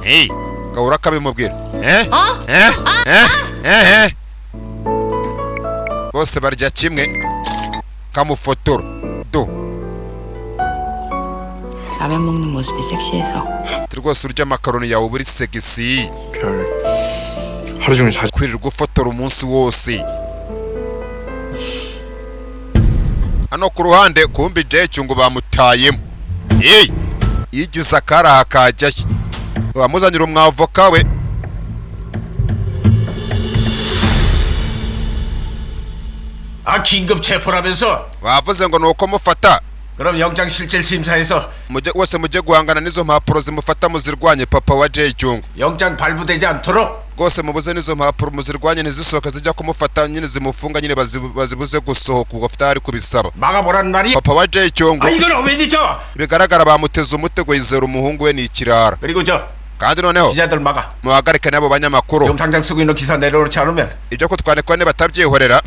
Hey, gahora akabimubwira. Eh? 어? Eh? Eh? Eh? Eh? Bose barya kimwe, kamufotora do. 라면 먹는 모습이 섹시해서. Rwose urya amakaroni yawe uba uri sexy. 별 하루 종일 자 Kwirirwa ufotora umunsi wose. Hano ku ruhande kumbi Jay ngo bamutayemo. Hey, yigize akaraha kajyayo, bamuzanira umwavoka we. 아 긴급 체포라면서? Bavuze ngo ni uko mufata. 그럼 영장 실질 심사에서 Mujye wese mujye guhangana n'izo mpapuro zimufata, muzirwanye. Papa wa Jay Cyungu. 영장 발부되지 않도록 Rwose mubuze n'izo mpapuro, muzirwanye ntizisohoke zijya kumufata nyine, zimufunga nyine, bazibuze gusohoka. Ubwo afite ari kubisaba 막아보란 말이? papa wa Jay Cyungu. 아 이건 어벤이죠. Bigaragara bamuteze umutego, yizera umuhungu we ni ikirara. 그리고 저 Kandi noneho 기자들 막아. muhagarike n'abo banyamakuru. 지금 당장 쓰고 있는 기사 내려놓지 않으면 Ibyo kutwandikwa batabyihorera,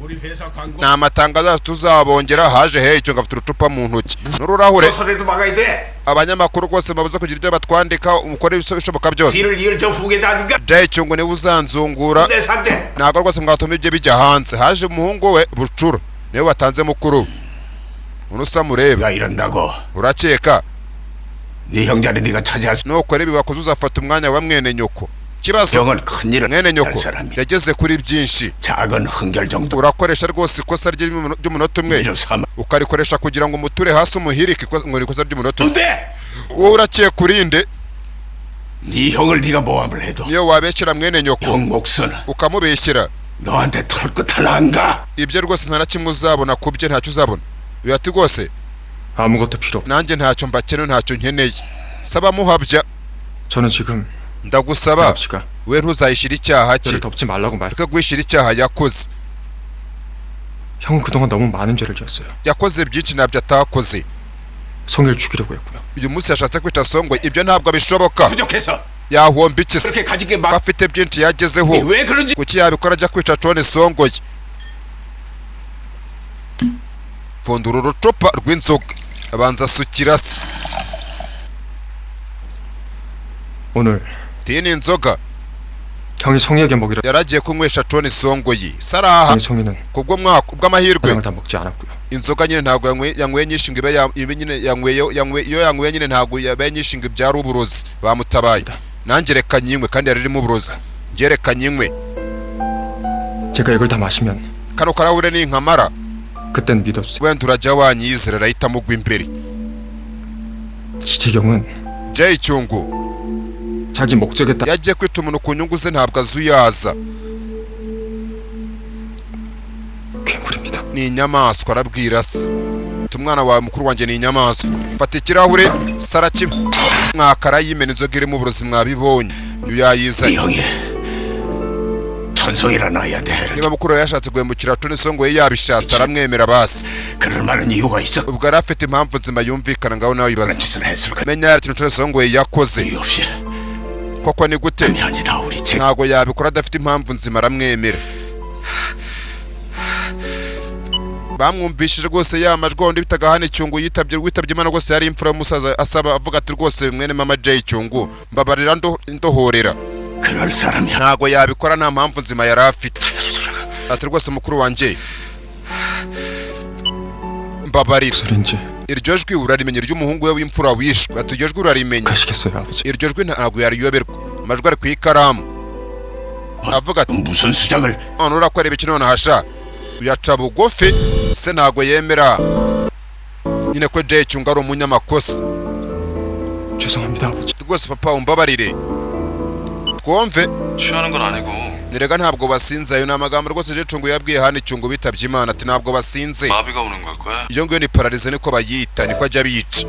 우리 회사 광고 ni amatangazo tuzabongera. Haje hey Cyungu afite urucupa mu ntoki n'ururahure. 소리도 막아야 돼. Abanyamakuru rwose babuze kugira ibyo batwandika, umukore ibishoboka byose. 뒤를 이을 저 후계자 아닌가? Jay Cyungu niwe uzanzungura. 내 상대. Ntabwo rwose mwatuma ibyo bijya hanze. Haje umuhungu we bucura, niwe watanze mukuru we. Unusa murebe. 야 이런다고 Urakeka 네 형자리 네가 차지할 수 nukora ibi wakoze uzafata umwanya wa mwene nyoko? Kibazo 형은 큰일을 mwene 할 nyoko 사람이 yageze kuri byinshi. 작은 흥결 정도 Urakoresha rwose ikosa ry'umunota umwe 일을 삼아 ukarikoresha kugira ngo umuture hasi umuhirike, ngo ni ikosa ry'umunota umwe. 근데 Wowe urakeka urinde? 네 형을 네가 모함을 해도 Niyo wabeshyera mwene nyoko 형 몫은 ukamubeshyera, 너한테 털끝 하나 안 가. ibyo rwose nta na kimwe uzabona ku bye, ntacyo uzabona. Uyu ati rwose 아무것도 필요 없. nanjye ntacyo mbakeneye, ntacyo nkeneye. Saba muhabya. 저는 지금 Ndagusaba 아버지가 we ntuzayishyire icyaha cye. 죄를 덮지 말라고 말. Reka guhishyira icyaha yakoze. 형은 그동안 너무 많은 죄를 지었어요. Yakoze byinshi ntabyo atakoze. 송이를 죽이려고 했고요. Uyu munsi yashatse kwita Songwe, ibyo ntabwo bishoboka. 부족해서 Yahomba iki se 그렇게 가진 게 ko 막. afite byinshi yagezeho? 왜 그런지 Kuki yabikora ajya kwica Cone Songoye? Pfundura urucupa rw'inzoga, abanza asukira se. 오늘 Iyi ni inzoga 형이 송이에게 먹이라. yaragiye kunywesha Cone Songoye saraha. 형이 송이는 Kubwo mwaka bw'amahirwe 사랑을 다 먹지 않았고요. inzoga nyine ntabwo yanyweye nyinshi ngo ibe ibe nyine yanyweye iyo yanyweye nyine ntabwo yabaye nyinshi ngo ibyare uburozi. Bamutabaye, nanjye reka nyinywe, kandi yari irimo uburozi, njye reka nyinywe. 제가 이걸 다 마시면 Kano karahure ninkamara, 그땐 믿어주세요. wenda urajya wanyizera. Arahita amugwa imbere. 지재경은 Jay Cyungu 자기 목적에 따라 yagiye kwica umuntu ku nyungu ze, ntabwo azuyaza. 괴물입니다. Ni inyamaswa. Arabwira se ati umwana wawe mukuru wanjye ni inyamaswa. Fata ikirahure sarakimwe mwakara yimena inzoga irimo uburozi, mwabibonye uyu 네 yayizanye. 형이 천송이라는 아이한테 해를 Niba mukuru we yashatse guhemukira Tony Songo ye, yabishatse aramwemera basi. 그럴 만한 이유가 있어. Ubwo yari afite impamvu nzima yumvikana, ngaho nawe 그런 ibaze. 짓을 했을까? Menya hari ikintu Tony Songo ye yakoze. 이유 없이 Koko ni gute? 한지 다 우리 책 Ntabwo yabikora adafite impamvu nzima, aramwemera. Bamwumvishije rwose ya majwi wundi bitaga Hani Cyungu yitabye, witabye Imana rwose, yari imfura y'umusaza, asaba avuga ati: "Rwose mwene mama Jay Cyungu, mbabarira, ndohorera." 그럴 사람이야. Ntabwo yabikora nta mpamvu nzima yari afite. Ati: "Rwose mukuru wanjye, mbabarira." 소린지 Iryo jwi urarimenye, ry'umuhungu we w'imfura wishwe. Ati: "Iryo jwi urarimenye?" 아시겠어요, 아버지? Iryo jwi ntabwo yariyoberwa. Amajwi ari ku ikaramu avuga ati: 무슨 수작을 "None urakora ibiki nonaha sha?" Uyaca bugufi, se ntabwo yemera nyine ko Jay Cyungu ari umunyamakosa. 죄송합니다, 아버지. Rwose papa, umbabarire. Twumve. 취하는 건 아니고 Nirega ntabwo basinze. Ayo ni amagambo rwose Jay Cyungu yabwiye Hani Cyungu bitabye Imana, ati: "Ntabwo basinze." 마비가 오는 걸 거야. Iyo ngiyo ni paralysie, niko bayita, niko ajya bica.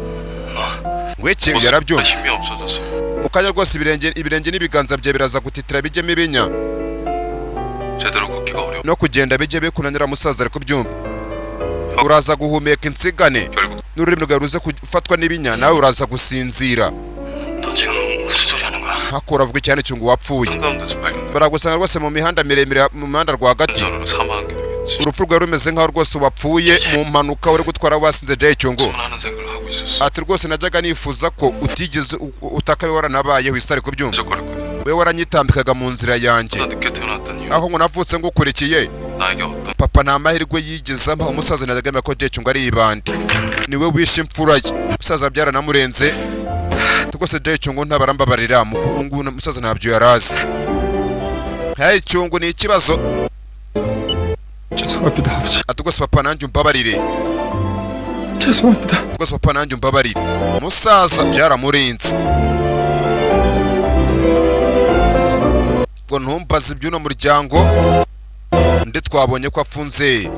Ngwiki yarabyumva. 힘이 없어져서 Mu kanya rwose ibirenge n'ibiganza bye biraza gutitira, bijyemo ibinya. 제대로 걷기가 어려워. No kugenda bijye bikunanira, musaza ari kubyumva. Uraza guhumeka insigane 결국 n'ururimi rwawe ruze gufatwa n'ibinya, nawe uraza gusinzira. 너 지금 무슨 소리 하는 거야? Hakura avuga icyane cyungu wapfuye. 한가운데서 발견돼. Baragusanga rwose mu mihanda miremire, mu mihanda rwagati. 전으로 사망한 게 되겠지. Urupfu rwawe rumeze nk'aho rwose wapfuye mu mpanuka uri gutwara wasinze, Jay Cyungu. 하는 생각을 하고 있었어. Ati: "Rwose najyaga nifuza ko utigeze utakabe waranabayeho." Isi ari kubyumva. 거렸거든. We waranyitambikaga mu nzira yanjye. 나 늦게 태어났던 이유. Aho ngo navutse ngukurikiye. 나에게 어떤 Papa nta mahirwe yigeze ampa. Umusaza najyaga ko Jay Cyungu ari ibandi, niwe wishe imfura ye. Umusaza byaranamurenze rwose. Jay Cyungu ntabarambabarira. Ubu ngubu umusaza ntabyo yarazi. Hey Cyungu, ni ikibazo. 죄송합니다, 아버지. Ati: "Rwose papa, nanjye umbabarire." 죄송합니다. Rwose papa, nanjye umbabarire. Musaza byaramurenze. Ngo ntumbaze iby'uno muryango. Ndi twabonye ko afunze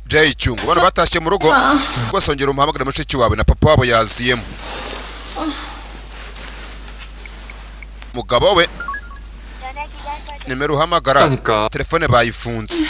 Jay Cyungu. Bano batashye mu rugo rwose. Ongera umuhamagare mushiki wawe na papa wabo yaziyemo. Mugabo we, nimero uhamagara 그러니까 telefone bayifunze.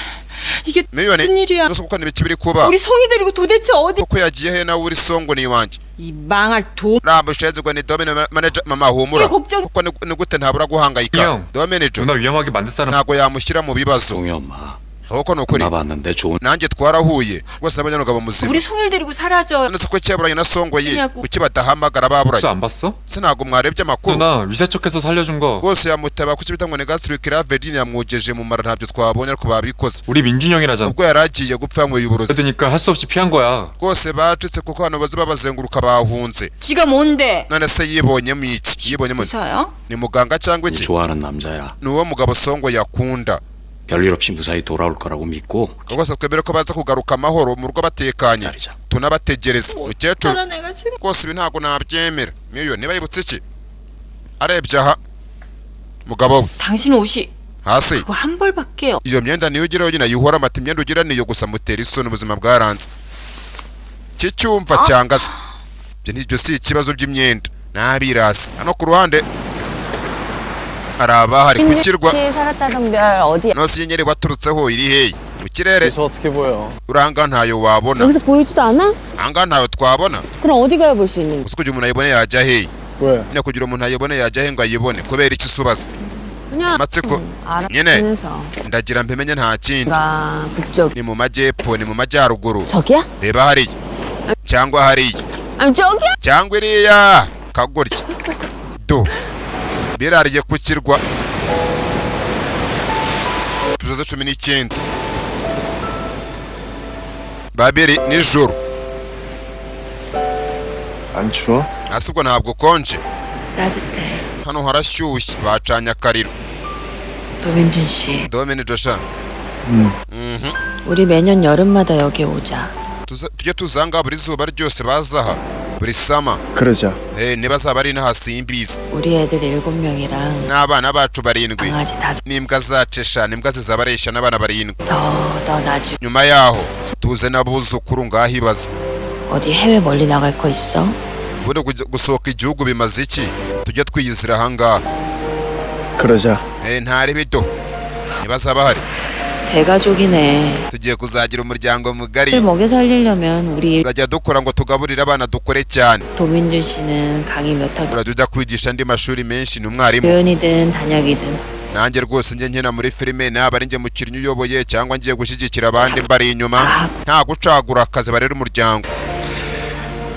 이게 Miliyoni 무슨 일이야? Nose kuko n'ibiki biri kuba? 우리 송이 데리고 도대체 어디? Koko yagiye he nawe? Uri songo ni iwanjye. 이 망할 도 Ntabwo ni domine manager. Mama, humura. 걱정. Kuko ni gute ntabura guhangayika? 형. Domine jo 누나 위험하게 만들 사람 ntabwo yamushyira mu bibazo. 동희 엄마 Ahubwo ni ukuri 만나봤는데 좋은 nanjye twarahuye rwose, abanyarugabo muzima. 우리 송이를 데리고 사라져. None se ko cyaburanye na songo ye, Nyagu. kuki badahamagara baburanye? 뉴스 안 봤어? Se ntabwo mwarebye amakuru? 누나 위사 척해서 살려준 거 Rwose yamutaba kuki bita ngo ni gastric lavage, yamwogeje mu mara. Ntabyo twabonye ariko babikoze. 우리 민준 형이라잖아. Ubwo yari agiye gupfa yanyweye uburozi. 그러니까 할 수 없이 피한 거야. Rwose bacitse kuko abantu baza babazenguruka, bahunze. 지가 뭔데? None se yibonyemo iki? Yibonyemo 의사야? ni muganga cyangwa iki? 좋아하는 남자야. Ni uwo mugabo songo yakunda. 별일 없이 무사히 돌아올 거라고 믿고 Rwose twemere ko baza kugaruka amahoro mu rugo batekanye, 기다리자. tunabategereze mukecuru. 알아 내가 지금. Rwose ibi ntabwo nabyemera. Miyo niba yibutse iki, arebye aha mugabo we. 당신 옷이 Hasi 그거 한 벌밖에 iyo myenda niyo ugira yonyine ayihora amata, imyenda ugira niyo gusa. Mutera isoni, ubuzima bwaranze iki cyumva cyangwa se ibyo ntibyo si ikibazo by'imyenda n'abirasi. Hano ku ruhande hari abahari ku kirwa. 살았다던 별 어디야? Nose inyenyeri waturutseho iri hehe mu kirere? 여기서 어떻게 보여? Uranga ntayo wabona. 여기서 보이지도 않아? Ahangaha ntayo twabona. 그럼 어디 가야 볼 수 있는 Gusa kugira umuntu ayibone yajya hehe? 왜? Nyine kugira umuntu ayibone yajya he ngo ayibone? Kubera iki usubaza? 그냥 Amatsiko 알아. nyine 그래서 ndagira mbimenye, nta kindi. 가 북쪽 Ni mu majyepfo, ni mu majyaruguru. 저기야? Reba hariya cyangwa hariya. 아니 저기야? Cyangwa iriya kagoryi do birariye ku kirwa. Tuzoze 19 babiri nijoro. 안 추워? Hasi ubwo ntabwo ukonje? 따뜻해. Hano harashyushye, bacanye akariro. 도민준 씨, Domini Josha. 응. Mhm. 우리 매년 여름마다 여기 오자. Tujye tuzanga buri zuba ryose, bazaha buri summer. 그러자. Eh, niba azaba ari inaha simbizi. 우리 애들 7명이랑 N'abana bacu barindwi 강아지 다섯 n'imbwa zacu eshanu, imbwa zizaba ari eshanu, abana barindwi. 더 나중 Nyuma yaho tuze n'abuzukuru. Ngaho ibaze. 어디 해외 멀리 나갈 거 있어? Ubundi gusohoka igihugu bimaze iki? Tujye twiyizira ahangaha. 그러자. Eh, ntari bito. Ntibazaba bahari. 대가족이네. Tugiye kuzagira umuryango mugari. 을 먹여 살리려면 우리 Turajya dukora ngo tugaburire abana, dukore cyane. 도민준 씨는 강의 몇 학기 Turajya ujya kwigisha andi mashuri menshi, ni umwarimu. 조연이든 단역이든 Nanjye rwose njye nkina muri filime, naba ari njye mukinnyi uyoboye cyangwa ngiye gushyigikira abandi mbari inyuma, nta gucagura akazi, barera umuryango.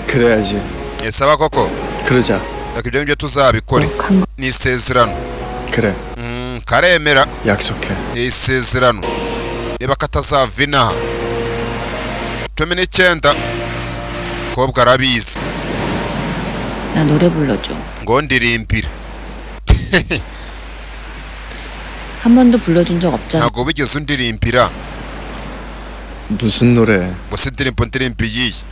그래야지. Esaba koko. 그러자. Reka ibyo ngibyo tuzabikore, ni isezerano. 그래. Karemera. 약속해. Ni isezerano, reba ko atazava inaha. 19, kobwa arabizi. 나 노래 불러줘. Ngo ndirimbire. 한 번도 불러준 적 없잖아. Ntabwo wigeze undirimbira. 무슨 노래? Gusa indirimbo ndirimbo iyihe?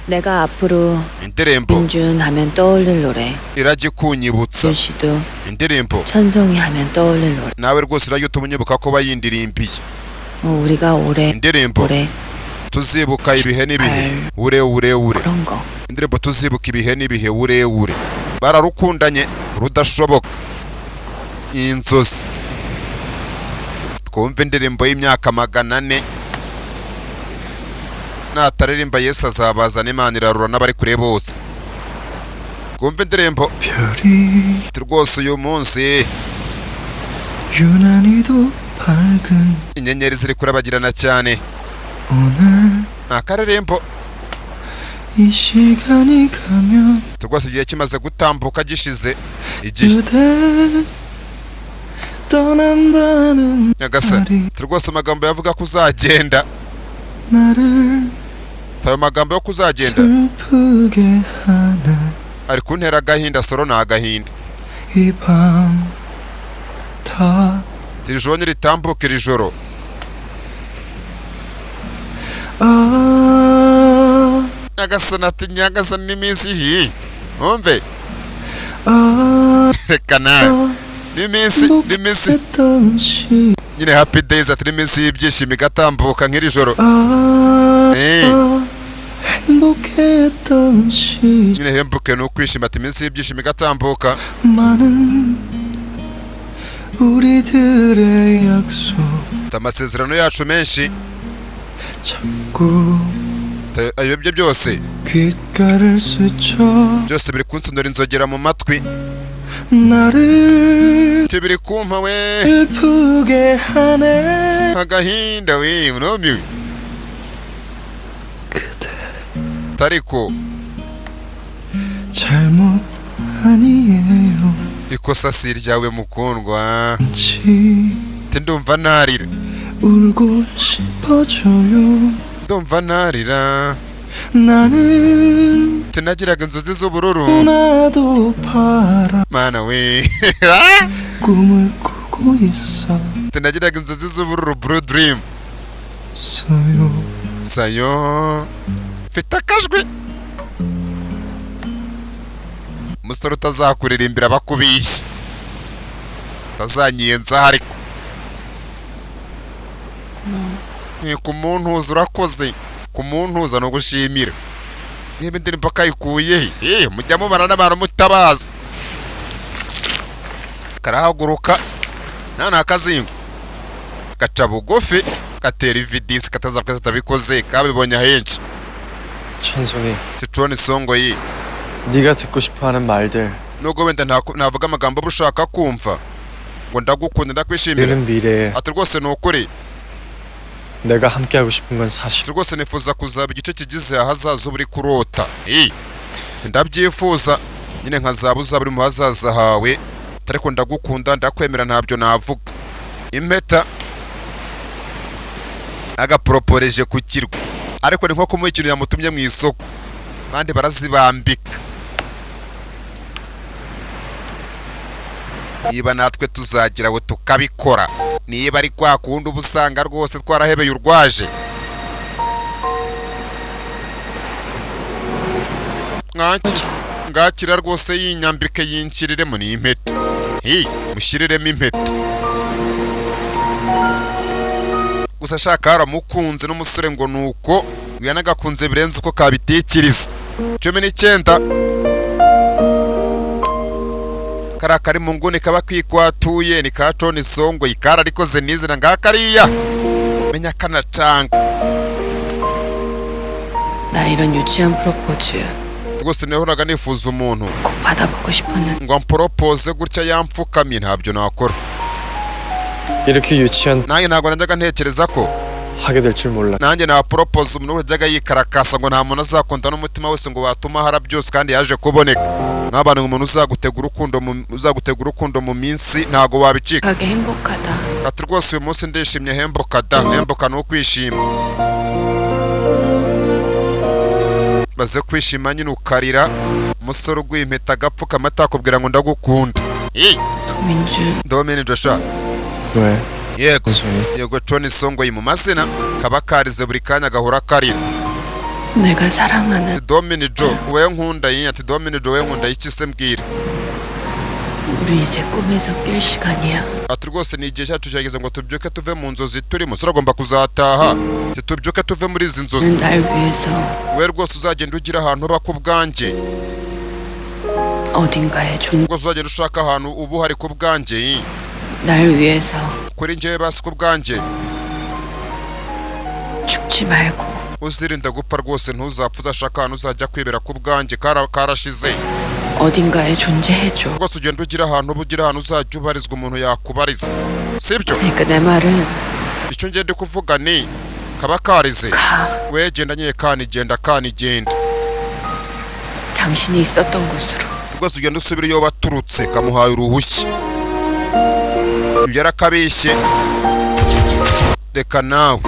내가 앞으로 Indirimbo 민준 하면 떠올릴 노래. irajya ikunyibutsa 준 씨도 indirimbo 천송이 하면 떠올릴 노래. Nawe rwose urajya utuma unyibuka ko bayindirimbiye. 뭐 우리가 오래 Indirimbo 오래 tuzibuka ibihe n'ibihe, ure ure ure. 그런 거. Indirimbo tuzibuka ibihe n'ibihe, ure ure. Bararukundanye rudashoboka, inzozi. Twumve indirimbo y'imyaka 400. Nataririmba Yesu azabazana, Imana irarura n'abari kure bose. Twumve indirimbo. 별이 Ati rwose uyu munsi 유난히도 밝은 inyenyeri ziri kurabagirana cyane. 오늘 Ni akaririmbo. 이 시간이 가면 Rwose igihe kimaze gutambuka, gishize igihe. 그대 떠난다는 Nyagasani, rwose amagambo yavuga ko uzagenda, 나를 ayo magambo yo kuzagenda 슬프게 하는 ari kuntera agahinda. Soro ni agahinda. 이밤 다 Iri joro niritambuka, iri joro 아, Nyagasani ati nyagasani, n'iminsi ihiye, wumve. 아, Reka nawe, n'iminsi 했던 시 nyine, happy days, ati n'iminsi y'ibyishimo igatambuka nk'iri joro. 아, Eh. 행복했던 시 Nyine hembuke ni ukwishima, ati iminsi y'ibyishimo igatambuka. 많은 우리들의 약속 Ati amasezerano yacu menshi 자꾸 Ati ibyo byose 귓가를 스쳐 byose biri kunsonora inzogera mu matwi. 나를 Ati biri kumpa we 슬프게 하네 agahinda we, urumiwe. 그대 Ariko 잘못 아니에요. ikosa si iryawe, mukundwa. 지 Ati ndumva narira. 울고 싶어져요. Ndumva narira. 나는 Ati nagiraga inzozi z'ubururu. 나도 바라 Mana we. 꿈을 꾸고 있었어요. Ati nagiraga inzozi z'ubururu, blue dream. Sayo mfite akajwi, umusore utazakuririmbira bakubishye, utazanyiyenzaho, ariko ni ku muntuza, urakoze ku muntuza no gushimira. Niba indirimbo akayikuye he? Mujya mubana n'abantu mutabazi. Karahaguruka nta ni akazingo, gaca bugufi, gatera ividisi kataza katabikoze, kabibonye ahenshi. 천송이, Titroni songo yi. 네가 듣고 싶어하는 말들 Nubwo wenda navuga amagambo uba ushaka kumva ngo ndagukunda, ndakwishimira. 이른 미래에 Ati rwose ni ukuri. 내가 함께하고 싶은 건 사실. Ati rwose nifuza kuzaba igice kigize ahazaza uba uri kurota. Ndabyifuza nyine nkazaba uzaba uri mu hazaza hawe, ariko ndagukunda, ndakwemera, ntabyo navuga. Impeta agaporoporeje ku kirwa, ariko ni nko kumuha ikintu yamutumye mu isoko, abandi barazibambika. Niba natwe tuzagira ngo tukabikora, niba ari kwa kundi uba usanga rwose twarahebeye urwaje. Ngakira rwose yinyambike, yinshyiriremo ni impeta. Hi, mushyiriremo impeta. Gusa ashaka yaramukunze n'umusore ngo nuko yanagakunze birenze uko kabitekereza. 19. Kariya kari mu nguni kaba kikwatuye ni ka Tony Songo ikara ariko nizina ngakariya menya kanacanga. 나 이런 유치한 프로포즈 Rwose nahoraga nifuza umuntu 꼭 받아보고 싶었는데 ngo amporopoze gutya yampfukamye, ntabyo nakora. 이렇게 유치한 Nanjye ntabwo najyaga ntekereza ko 하게 될 줄 몰라. nanjye naporopoza umuntu wajyaga yikarakasa ngo nta muntu azakunda n'umutima wese ngo watuma hara byose, kandi yaje kuboneka nk'abantu. Umuntu uzagutega urukundo mu minsi ntabwo wabicika. 가게 행복하다. Ati rwose uyu munsi ndishimye, hemboka da, hemboka ni ukwishima, maze kwishima nyine ukarira. Umusore uguye impeta agapfukama atakubwira ngo ndagukunda. Ih, 도민주 Domini Joshua. 왜? Yego. 천송이. Yego, Tony Songoyi mu mazina, kaba karize buri kanya gahora karira. 내가 사랑하는 Ati Domini Jo we nkunda iyi, ati Domini Jo we nkunda iki se mbwira. 우리 이제 꿈에서 깰 시간이야. Ati rwose ni igihe cyacu cyageze ngo tubyuke tuve mu nzozi turimo, turagomba kuzataha. Ati tubyuke tuve muri izi nzozi. 날 위해서 We rwose uzagenda ugira ahantu uba ku bwanjye. 어딘가에 존, Rwose uzagenda ushaka ahantu uba uhari ku bwanjye, ii. 날 위해서 Kuri njyewe basi ku bwanjye. 죽지 말고 Uzirinda gupfa rwose, ntuzapfa, uzashaka ahantu uzajya kwibera ku bwanjye, karashize. 어딘가에 존재해줘. Rwose ugenda ugira ahantu uba, ugira ahantu uzajya ubarizwa, umuntu yakubariza, sibyo? 그러니까 내 말은 Icyo ngenda kuvuga ni kaba karize. 가. We genda nyine, kanigenda kanigenda. 당신이 있었던 곳으로. Rwose ugenda usubira iyo waturutse, kamuhaye uruhushya. Ibyo yarakabeshye, reka nawe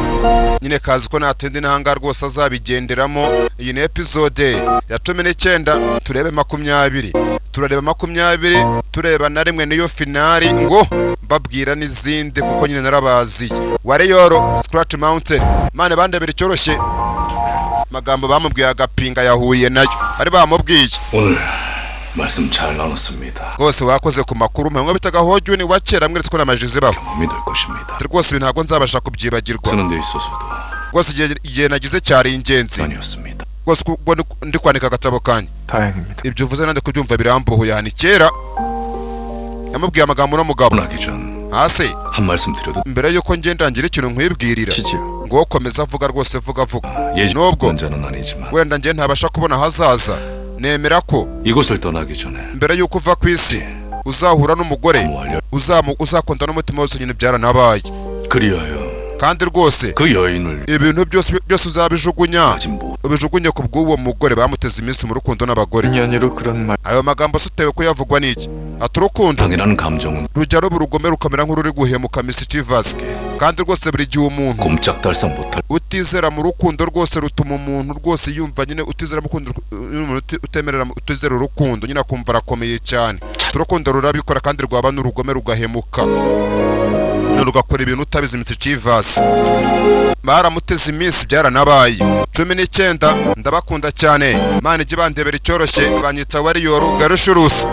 nyine kazi ko natindi n'ahangaha rwose azabigenderamo. Iyi ni episode ya 19, turebe 20, turareba 20, tureba na rimwe niyo finale, ngo mbabwira n'izindi kuko nyine narabaziye. Wareyoro Scratch Mountain mane bandebera icyoroshye, amagambo bamubwiye agapinga yahuye nayo bari bamubwiye. 오늘 말씀 잘 나눴습니다. Rwose wakoze ku makuru mwe bitaga Hojuni wa kera, mweretse ko n'amaji zibaho. 경험이 될 것입니다. Rwose ibi ntabwo nzabasha kubyibagirwa. 쓰는 데 있어서도 Rwose igihe nagize cyari ingenzi 아니었습니다. rwose kuko ndi kwandika agatabo kanjye. 다행입니다. Ibyo uvuze nanjye kubyumva birambohoye. Yani kera yamubwiye amagambo n'umugabo 떠나기 전 hasi. 한 말씀 드려도 Mbere yuko ngenda ngira ikintu nkwibwirira. 치지요. Ngo komeza avuga rwose, vuga vuga. 예전 nubwo 자는 아니지만 wenda njye ntabasha kubona ahazaza, nemera ko 이곳을 떠나기 전에 mbere yuko uva ku isi uzahura n'umugore 완료 uzakunda n'umutima wose. Nyine byaranabaye. 그리하여 Kandi rwose 그 여인을 ibintu byose byose uzabijugunya, 가진 뭐 ubijugunye ku bw'uwo mugore. Bamuteze iminsi mu rukundo n'abagore. 연유로 그런 말 Ayo magambo se utewe kuyavugwa n'iki? Ati urukundo 당연한 감정은 rujya ruba urugome rukamera nk'ururi guhemuka mischievous, kandi rwose buri gihe umuntu 꼼짝달싹 못할 utizera mu rukundo rwose rutuma umuntu rwose yumva nyine utizera mu rukundo, umuntu utemerera utizera urukundo nyine akumva arakomeye cyane. Urukundo rurabikora kandi rwaba n'urugome rugahemuka, nyine rugakora ibintu utabizi. Mischievous baramuteze iminsi, byaranabaye. 19, ndabakunda cyane, Mana ijye bandebera icyoroshye. Banyita Warrior Garushurusi.